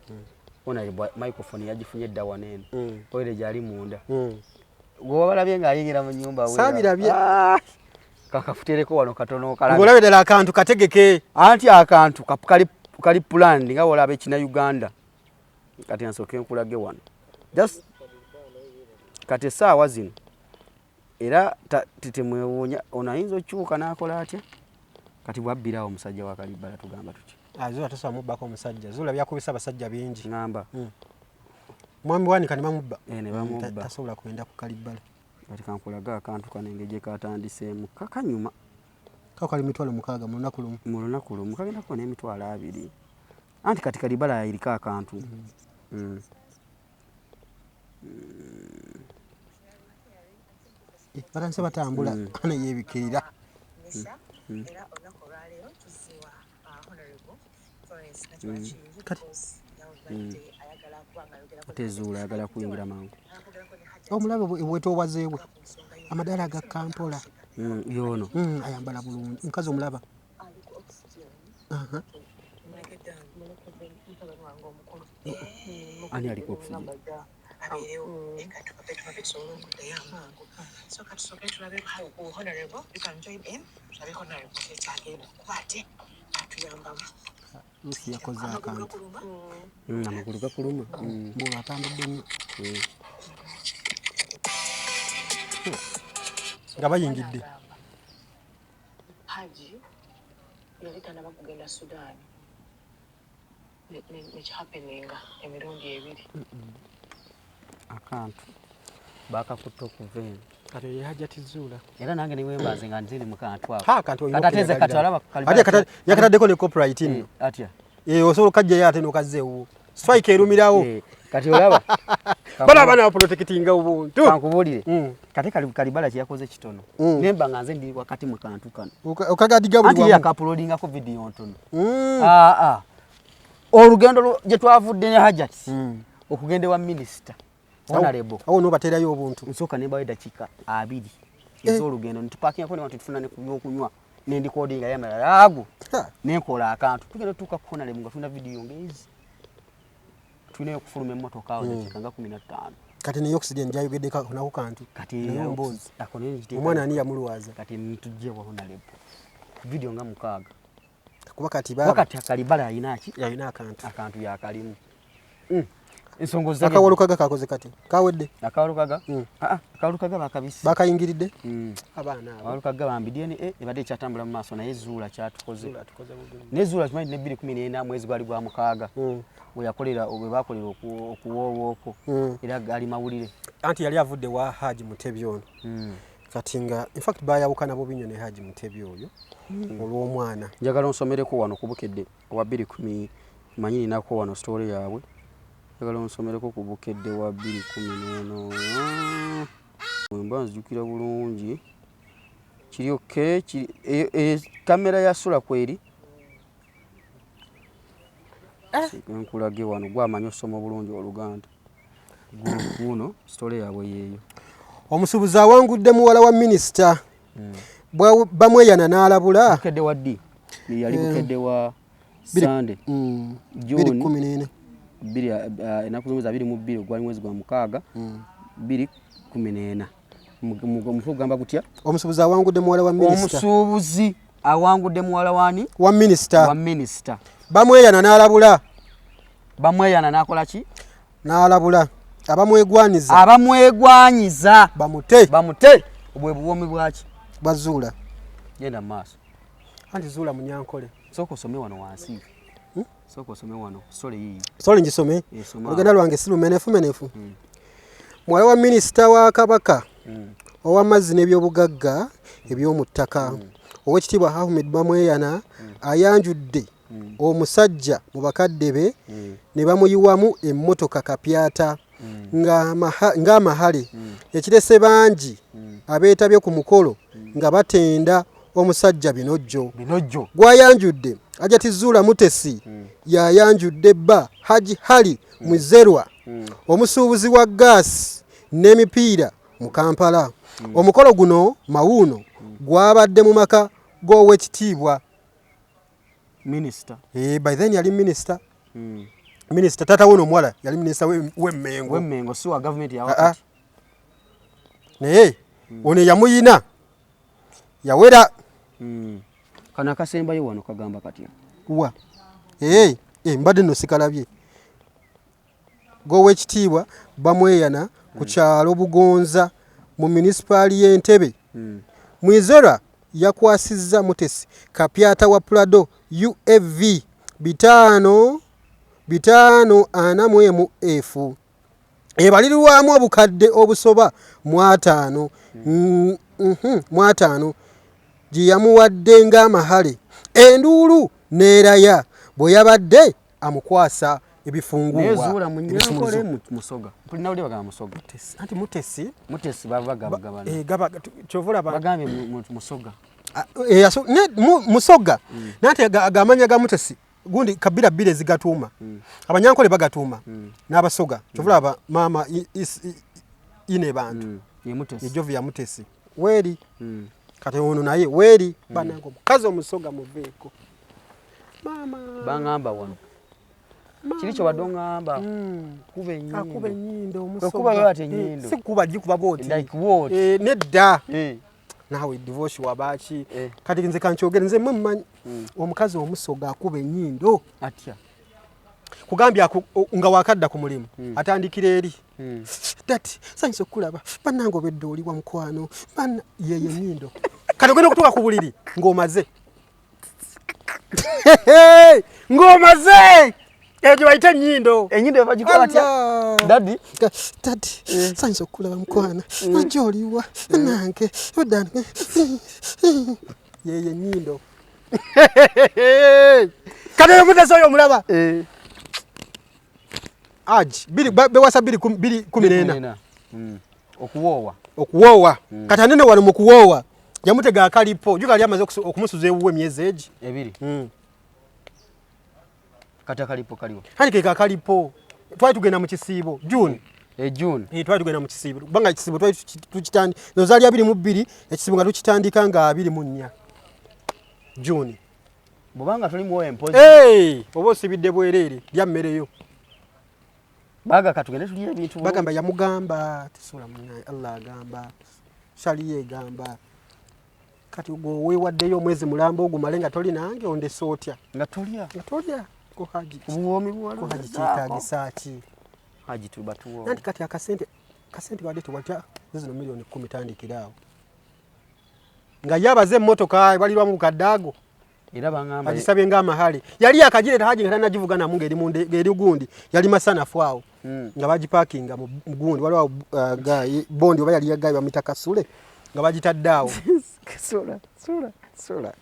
B: Ona microphone yagifunye edda wano eno. Oire gyali munda. Gwe wabalabye ng'ayingira mu nnyumba weera.
D: Saabirabye.
B: Kakafutereko wano katono okalabe.
D: Ng'olabye ddala akantu kategeke.
B: Anti akantu kali planned nga bw'olaba ekina Uganda. Kati nsooke nkulage wano. Just kati essaawa zino era temwewuunya ono ayinza okyuka n'akola atya? Kati bw'abbirawo omusajja wa Kalibala tugamba tuti.
D: Zuula tosobola mubbako omusajja. Zuula byakubisa abasajja bingi.
B: Ŋŋamba.
D: Mwami Bwanika ne bamubba.
B: Ne bamubba.
D: Tasobola kugenda ku Kalibala.
B: Kati kankulage akantu kano engeri gye katandiseemu. Kakanyuma.
D: Kako kali 600,000 mu lunaku lumu.
B: Mu lunaku lumu kagenda kuba n'emitwalo abiri. Anti kati Kalibala yayiriko akantu.
D: Batandise batambula, ana yeebikirira.
F: Era olunaku olwaleero tuzze wa Honorable Florence Nakiwala Kiyingi
D: Kati.
F: because yabadde ayagala kuba nga ayogerako
B: Ate Zuula ayagala kuyingira mangu.
D: Omulabe bwetoowazeewe amadaala aga Kampala.
B: Y'ono.
D: Ayambala bulungi. Omukazi omulaba.
B: Ani aliko oxygen?
F: Abeerewo nga tubape tusobole okuddayo amangu. So katusooke tulabe ku Honorable, you can join in, tulabe Honorable kyagenda kuba ate atuyambamu.
D: Lucy yakoze akantu.
B: Amagulu gakuluma.
D: Bw'olwo atambudde nnyo. Nga bayingidde.
F: Haji yali tannaba kugenda Sudan. Nekihappeninga emirundi ebiri.
B: Akantu bakakutte okuva eno.
D: Kati oyo Hajati Zuula.
B: Era nange ne wembaze nga nze ndi mu kantu ako.
D: Ha, akantu olina
B: Kati ate nze kati
D: okuyagalira.
B: olaba Kalibala
D: Ate yakataddeko ne copyright nno.
B: Atya?
D: Osobola okukajjayo ate n'okazza ewuwo. Strike erumirawo.
B: Kati olaba.
D: Bano abaana baprotectinga obuntu.
B: Kankubuulire. Kati Kalibala kye yakoze kitono. Naye mba nga nze ndi wakati mu kantu kano.
D: Okagadiga buli
B: Anti ye
D: wamu.
B: yakauploadingako video ntono. Olugendo gye twavudde ne Hajati okugenda ewa minisita. Honorable.
D: Awo n'obateerayo obuntu.
B: Nsooka ne mbawa eddakiika abiri ez'olugendo ne tupakingako ne wantu tufuna ne ku byokunywa ne ndikodinga yamalala ago. Ne nkola akantu. Tugenda tutuuka ku Honorable nga tulina video ng'ezi. Tulinayo okufuluma emmotoka awo eddakiika nga 15.
D: Kati ne oxygen gyayogeddeko nako kantu.
B: Kati
D: Naye
B: ya
D: emboozi.
B: oxygen, ako naye ngiteeka
D: Omwana ani yamulwaza?
B: Kati ntujje wa Honorable. Video nga 6.
D: Kuba kati
B: Kuba
D: baba.
B: kati Kalibala alina ki?
D: Yalina akantu.
B: Akantu yakalimu. Ensonga ozagedde.
D: Akawalukaga kakoze kati. Kawedde.
B: Akawalukaga? Akawalukaga bakabisse.
D: Bakayingiridde? Abaana abo.
B: Akawalukaga bambi DNA ebadde ekyatambula mu maaso naye Zuula kyatukoze.
D: Zuula atukoze bubi.
B: Naye Zuula kimanyi ne bbiri kumi n'ena mwezi gwali gwa mukaaga. We yakolera, we baakolera okuwoowooko. Era gaali mawulire.
D: Anti yali avudde wa Haji Mutebi ono. Kati nga in fact baayawukana bubi nnyo ne Haji Mutebi oyo olw'omwana.
B: Njagala onsomereko wano ku Bukedde wa bbiri kumi, manyi ninako wano story yaabwe. Njagala onsomereko ku Bukedde wa bbiri kumi n'eno. Bwe mba nzijukira bulungi, kiri okay, kamera ya Sula kweri. Nkulage wano, gwamanyi osoma bulungi Oluganda. Guno story yaabwe yeeyo.
D: Omusuubuzi awangudde muwala wa minisita. Bamweyana n'alabula.
B: Bukedde wa ddi? Yali Bukedde wa Sunday. June.
D: Bbiri kumi n'ena.
B: Bbiri, ennaku z'omwezi abiri mu bbiri, ogwali mwezi gwa mukaaga, bbiri kumi n'ena. Omutwe ogamba gutya?
D: Omusuubuzi awangudde muwala wa minisita.
B: Omusuubuzi awangudde muwala wani?
D: Wa minisita.
B: Wa minisita.
D: Bamweyana n'alabula.
B: Bamweyana n'akola ki?
D: N'alabula abamwegwanyiza.
B: Abamwegwanyiza
D: bamute.
B: Bamute. Obwe buwoomi bwaki?
D: Bwa Zuula.
B: Genda mu maaso.
D: Anti Zuula munyankole.
B: Sooka osome wano wansi. Sooka osome wano. Sole yiyi.
D: Sole ngisome. Olugenda lwange si lumenefumenefu. Muwala wa minisita wa Kabaka ow'amazzi n'ebyobugagga eby'omu ttaka Oweekitiibwa Ahmed Bamweyana ayanjudde omusajja mu bakadde be ne bamuyiwamu emmotoka kapyata ng'amahale ekirese bangi abeetabye ku mukolo nga batenda omusajja Binojjo.
B: Binojjo.
D: Gwayanjudde Hajati Zuula Mutesi yayanjudde bba Haji Hali Mwizerwa omusuubuzi wa ggaasi n'emipiira mu Kampala. Omukolo guno mawuuno gwabadde mu maka g'Oweekitiibwa
B: Minisita.
D: By then yali minisita. Minisita taata we omuwala yali minisita w'Emmengo.
B: W'Emmengo si wa gavumenti ya wakati.
D: Naye ono yamuyina yawera.
B: Kano akasembayo wano kagamba katya?
D: Wa. Mbadde nno sikalabye. G'Oweekitiibwa Bamweyana ku kyalo Bugonza mu munisipaali y'Entebbe. Mwizera yakwasizza Mutesi kapyata wa Prado UAV 5 541 F ebalirirwamu obukadde obusoba mu ataano mu ataano gye yamuwadde ng'amahale. Enduulu n'eraya bwe yabadde amukwasa
B: Naye
D: ebifunguwa.
B: Zuula munyankole musoga. Mpulira uli bagamba musoga.
D: Anti Mutesi.
B: Mutesi bava gabagabana.
D: Gaba kyova olaba
B: bagambye musoga.
D: Musoga naye ate agamanya ga Mutesi gundi kabira bbiri ezigatuuma. Abanyankole bagatuuma n'abasoga. Kyova olaba maama ine bantu.
B: Ye Mutesi.
D: Ejovu ya Mutesi weeri. Kati ono naye weeri banange omukazi omusoga muveeko maama.
B: Baŋŋamba wano. Kiri kyobadde oŋŋamba. Kuba ennyindo.
D: Akuba ennyindo omusoga.
B: Kuba bw'ati ennyindo.
D: Si kuba gikuba bw'oti.
B: Like what?
D: Nedda. Naawe divorce wabaaki? Kati nze kankyogere, nze mwe mmanyi omukazi omusoga akuba ennyindo.
B: Atya?
D: Kugambye nga wakadda ku mulimu atandikira eri. Dati sanyusa okulaba bannange obedde oli wa mukwano banna yeyo ennyindo. Kati ogenda okutuuka ku buliri ng'omaze ng'omaze eyo gye bayita ennyindo.
B: Ennyindo bagikuba batya?
D: Allah.
B: Daddy?
D: Daddy, sanyusa okulaba mukwano ojja oliwa nange odda yeyo ennyindo. Kati oyo Mutesi oyo omulaba aji bewasa 2014.
B: Okuwoowa.
D: Okuwoowa. Kati anene wano mu kuwoowa yamutega akalipo juga yali amaze okumusuza ewuwe emyezi egi
B: 2. Kati akalipo kaliwo?
D: Anti keka akalipo twali tugenda mu kisiibo June.
B: June.
D: Twali tugenda mu kisiibo kubanga ekisiibo twali tukitandi no zaali 22, ekisiibo nga tukitandika nga 24 June.
B: Bw'obanga toli muwoyo empozi.
D: Hey, oba osibidde bwereere lya mmereyo.
B: Baga katugende tulye ebintu.
D: Bagamba yamugamba tisula munnaye Allah agamba shaliya egamba kati gwe weewaddeyo omwezi mulamba ogumale nga toli nange ondese otya?
B: Nga tolya.
D: Nga tolya ko Haji.
B: Obuwoomi buwala.
D: Ko Haji kyetaagisa ki?
B: Haji tubatuwa.
D: Anti kati akasente kasente badde tewatya zino miliyoni 10 tandikira awo nga ye abaze emmotoka ebalirwamu bukadde ago.
B: Era baŋŋamba
D: agisabye ng'amahale yali akagireeta Haji nga tannagivuga namu ng'eri munda ng'eri gundi yali masanafu awo nga bagipaakinga mu gundi waliwo awo, guy bondi oba yali ya guy bamuyita Kasule nga bagitadde awo.
B: Sula, sula, sula.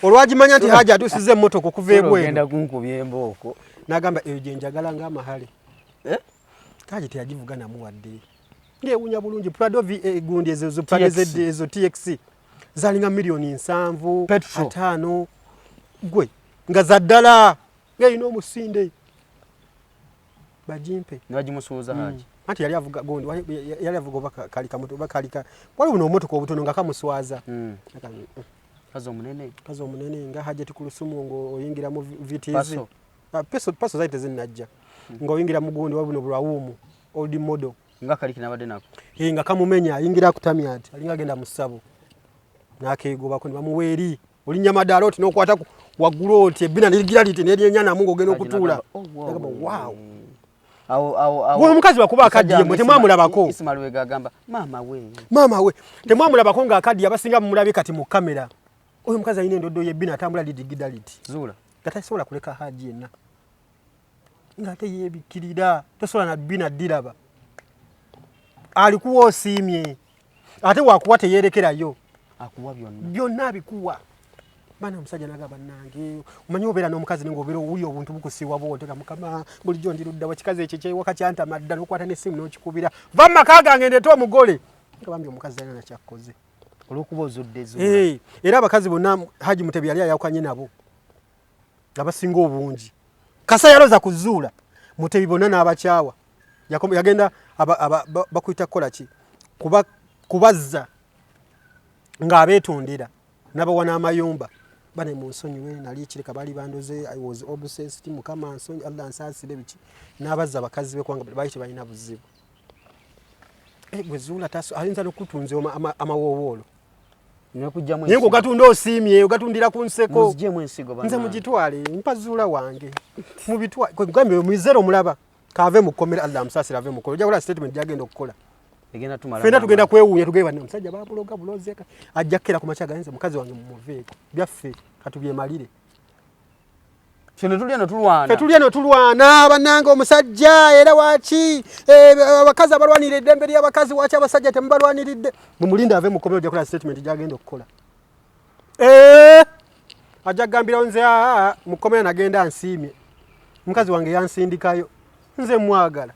D: Olwagimanya nti Haji atuusiza emmotoka okuva
B: Sula
D: ebweru
B: ogenda kunkubya embooko.
D: N'agamba eyo gye njagala ng'amahale.
B: Eh?
D: Haji teyagivuga namu wadde ng'ewunya bulungi Prado V gundi ezo zo Prado
B: TX.
D: Z ezo TX zalinga miliyoni 70
B: Petrol.
D: 50 gwe nga za ddala ng'erina omusinde bagimpe.
B: Ne bagimusuuza Haji.
D: Anti yali avuga gundi yali avuga oba kali kamoto oba kali ka waliwo buno obumotoka obutono nga kamuswaza.
B: Kazi omunene.
D: Kazi omunene nga Hajati Kulusumu ng'oyingira mu VTZ.
B: Paso.
D: Ah, Paso, Paso zaali tezinnajja ng'oyingira mu gundi waliwo buno bulawuumu old model.
B: Nga kali kinabadde nako.
D: Eh, nga kamumenya ayingira akutamya ati alinga agenda mu ssabo n'akeegobako ne bamuwa eri olinnya madaala oti n'okwata waggulu oti ebbina nerigira liti neryenyanamu ng'ogenda okutuula.
B: Oh, wow.
D: Nagamba, wow.
B: Awo awo awo.
D: Gwe omukazi wakuba akaddiye mwe temwamulabako.
B: Ismail Wega agamba maama we.
D: Maama we temwamulabako ng'akaddiye, abasinga mumulabye kati mu kamera. Oyo omukazi alina endoddo y'ebbina atambula lidigida liti.
B: Zuula.
D: Nga tasobola kuleka Haji yenna. Ng'ate yeebikkirira tosobola na bbina ddiraba. Alikuwa osiimye ate wakuwa teyeerekerayo.
B: Akuwa byonna.
D: Byonna abikuwa. Bana omusajja n'agamba bannange omanyi obeera n'omukazi naye ng'obeera owulira obuntu bukusiiwa bw'otyo Mukama bulijjo ndi ludda wa kikazi ekyo ekyewaka kyantama dda n'okwata n'essimu n'okikubira va mu maka gange ndeete omugole. Nga bambi omukazi talina na kyakkoze.
B: Olw'okuba ozudde zuula.
D: Era abakazi bonna Haji Mutebi yali ayawukanye nabo abasinga obungi. Kasa yaloza ku Zuula, Mutebi bonna n'abakyawa. Yagenda bakuyita kukola ki? Kubazza ng'abeetondera n'abawa n'amayumba. Bane munsonyiwe nali kireka baali bandoze, I was obsessed, Mukama nsonyi, Allah ansaasire biki. N'abazza abakazi be kubanga baali tebalina buzibu. Gwe Zuula ayinza n'okutunza amawoowoolo.
B: N'okugyamu
D: Naye
B: ensigo.
D: ng'ogatunda osiimye, ogatundira ku nseko.
B: Muzigyemu ensigo
D: Nze
B: bannange.
D: mugitwale, mpa Zuula wange. Mubitwale, kwe kugambye muyizere omulaba. Kave mu kkomera, Allah amusaasire ave mu kkomera. Ojja kulaba statement gy'agenda okukola.
B: Egenda tumala
D: Ffenna
B: maama.
D: tugenda kwewuunya tugende banne omusajja bamuloga bulozi eka. Ajja kukera ku makya ganze mukazi wange mumuveeko. Byaffe katubyemalire.
B: Ffe tulya ne tulwana.
D: Ffe tulya ne tulwana bannange omusajja era waaki? Abakazi abalwanirira eddembe ly'abakazi waaki abasajja temubalwaniridde? Mumulinde ave mu kkomera ojja kulaba statement gy'agenda okukola. Ajja kugambirawo nze mu kkomera nagenda nsiimye. Mukazi wange yansindikayo. Nze mwagala.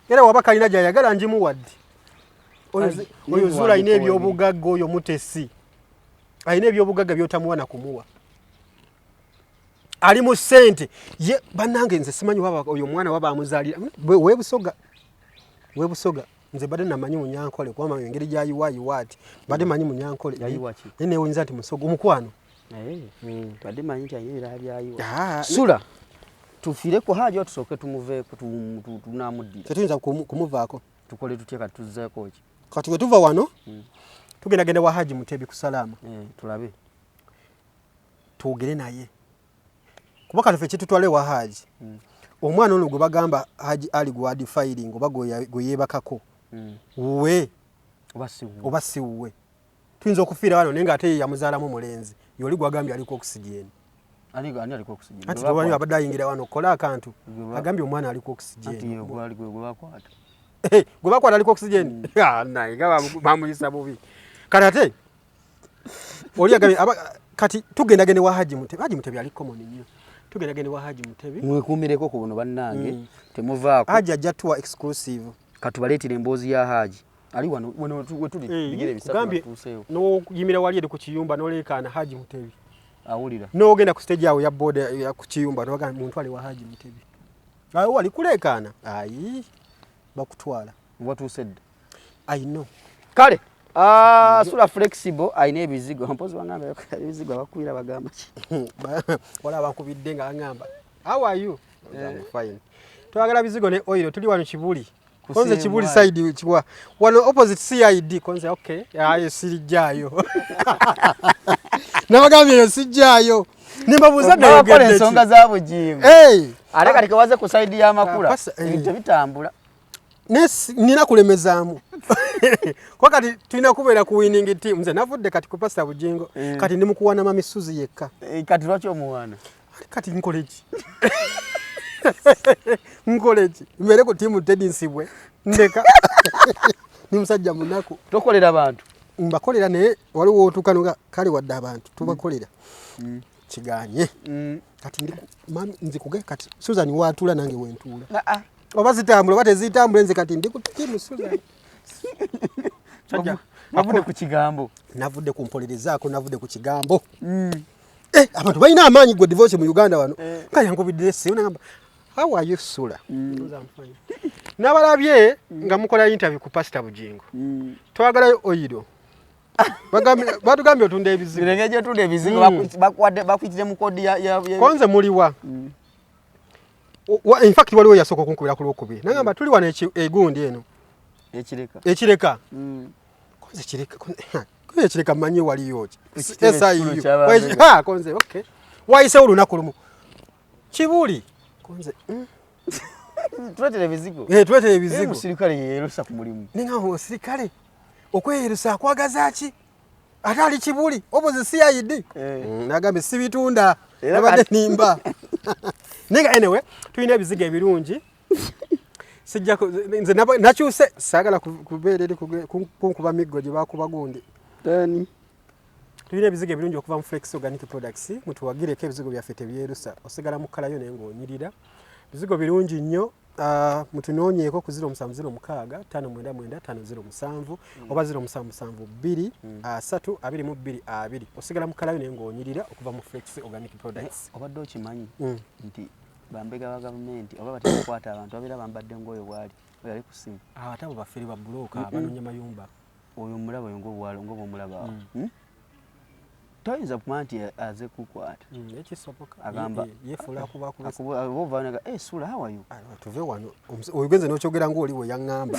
D: Era waba kalina gy'ayagala ngimuwadde. Oyo Zuula alina ebyobugagga, oyo Mutesi. Alina ebyobugagga by'otamuwa na kumuwa. Ali mu ssente. Ye bannange nze simanyi waba oyo omwana waba amuzaalira. Weebusoga. Weebusoga. Nze mbadde namanyi Munyankole kubanga engeri gy'ayiwaayiwa ati. Mbadde manyi Munyankole.
B: Yayiwa ki?
D: Naye neewuunyizza nti Musoga omukwano.
B: Mbadde manyi nti alina ebirala by'ayiwa. Sula, tufiire ku Haji oba tusooke tumuveeko tunaamuddira?
D: Tetuyinza kumuvaako.
B: Tukole tutya kati tuzzeeko ki?
D: Kati bwe tuva wano, tugenda genda wa Haji Mutebi ku Salaama.
B: Tulabe.
D: Twogere naye. Kuba kati ffe kitutwale wa Haji. Omwana ono gwe bagamba Haji Ali gwe adifiling oba gwe yeebakako. Wuwe.
B: Oba si wuwe.
D: Oba si wuwe. Tuyinza okufiira wano naye ng'ate ye yamuzaalamu mulenzi. Y'oli gw'agambye aliko oxygen.
B: Ani aliko oxygen?
D: Anti tewali abadde ayingira wano okukola akantu. Agambye omwana aliko oxygen.
B: Anti ye gwe bakwata.
D: Gwe bakwata aliko oxygen? Naye nga bamuyisa bubi. Kati ate oli agambye kati tugenda gende wa Haji Mutebi. Haji Mutebi ali common nnyo. Tugenda gende wa Haji Mutebi.
B: Mwekuumireko ku buno bannange, temuvaako.
D: Haji ajja tuwa exclusive.
B: Katubaleetire emboozi ya Haji. Ali wano, wano we tuli, bigere bisatu
D: Kugambye
B: batuuseewo.
D: N'oyimira wali eri ku kiyumba n'oleekaana Haji Mutebi.
B: Awulira.
D: N'ogenda ku stage awo ya boda ya ku kiyumba n'ogamba muntu ali wa Haji Mutebi. Awo wali kuleekaana. Ayi, bakutwala.
B: Watuuse dda.
D: I know.
B: Kale, Sula flexible alina ebizigo. Mpozi bangamba ebizigo abakubira bagamba ki?
D: Wala abakubidde nga bangamba, how are you? I'm fine. Twagala bizigo ne oil tuli wano Kibuli. Konze Kibuli side kiwa. Wano opposite CID konze okay. Ayo sirijjayo. Nabagambye yo sijjayo. Nimbabuuza
B: Bakola
D: nayogedde ki?
B: ensonga za Bugingo.
D: Hey!
B: Ate kati kewaze ku side y'amakula,
D: Pasa,
B: ebintu tebitambula.
D: Nina kulemezaamu. Kuba kati tulina kubeera ku winning team. Nze navudde kati ku Pastor Bugingo. Kati ndi mu kuwaana Mami Suzy yekka.
B: Kati lwaki omuwaana?
D: Kati nkole ki? Nkole ki? Mbeere ku team Teddy Nsibwe. Ndeka. Ndi musajja munaku.
B: Tokolera bantu?
D: Mbakolera naye waliwo w'otuuka n'oga kale wadde abantu tubakolera. Kiganye. Kati ndi ku, mami, nze kuge kati Susan waatuula nange wentuula. Oba zitambula oba tezitambula nze kati ndi ku team Susan. Sajja.
B: Wavudde ku kigambo.
D: Navudde ku mpolerezaako, navudde ku kigambo. Abantu balina amaanyi gwe divorce mu Uganda wano. Nga yankubidde essimu n'angamba, how are you Sula? Nze I'm fine. Nabalabye nga mukola interview ku Pastor Bugingo. Twagalayo oil. Batugambye otunda ebizigo.
B: Birenge gye otunda ebizigo, bakuyitire mu kodi ya
D: Konze muliwa. In fact, waliwo yasooka okunkubira ku Lwokubiri, nagamba tuli wano egundi eno.
B: Ekireka.
D: Ekireka. Konze Kireka, konze Kireka, mmanyi waliyo ki?
B: Ekitebe
D: SIU.
B: ekikulu ky'Abambega.
D: Ha, konze okay, wayisewo olunaku lumu, Kibuli, konze.
B: Tuletera ebizigo.
D: Eh, tuletera
B: Naye
D: ebizigo.
B: Omusirikale yeyerusa ku mulimu.
D: Ninga omusirikale okweyerusa akwagaza ki ate ali Kibuli obuzi CID?
B: Eh.
D: Nagambye sibitunda.
B: Era
D: nabadde nimba. Naye nga anyway, tulina ebizigo ebirungi. Sijja nze nakyuse, saagala kubeera eri kunkuba miggo gye bakuba gundi.
B: Tani.
D: Tulina ebizigo ebirungi okuva mu Flex Organic Products. Mutuwagireko, ebizigo byaffe tebyerusa, osigala mu kkalayo naye ng'onyirira. Bizigo birungi nnyo. Mutunoonyeeko ku 0706 599 507 oba 0772 322 2. Osigala mu kkalayo naye ng'onyirira okuva mu Flex Organic Products.
B: Obadde okimanyi nti bambega ba gavumenti oba batera okukwata abantu babeera bambadde ng'oyo bwali, oyo ali ku ssimu?
D: Ate abo bafere, ba bulooka abanoonya mayumba.
B: Oyo omulaba, oyo ng'obwalo ng'obwomulaba awo, Toyinza kumanya nti aze kukwata.
D: Ekisoboka.
B: Agamba
D: Yefuula akuba.
B: Akuba oba ovaanaga, "Eh, Sula, how are you?"
D: Tuve wano. Ogenze n'okyogera ng'oli we yaŋŋamba.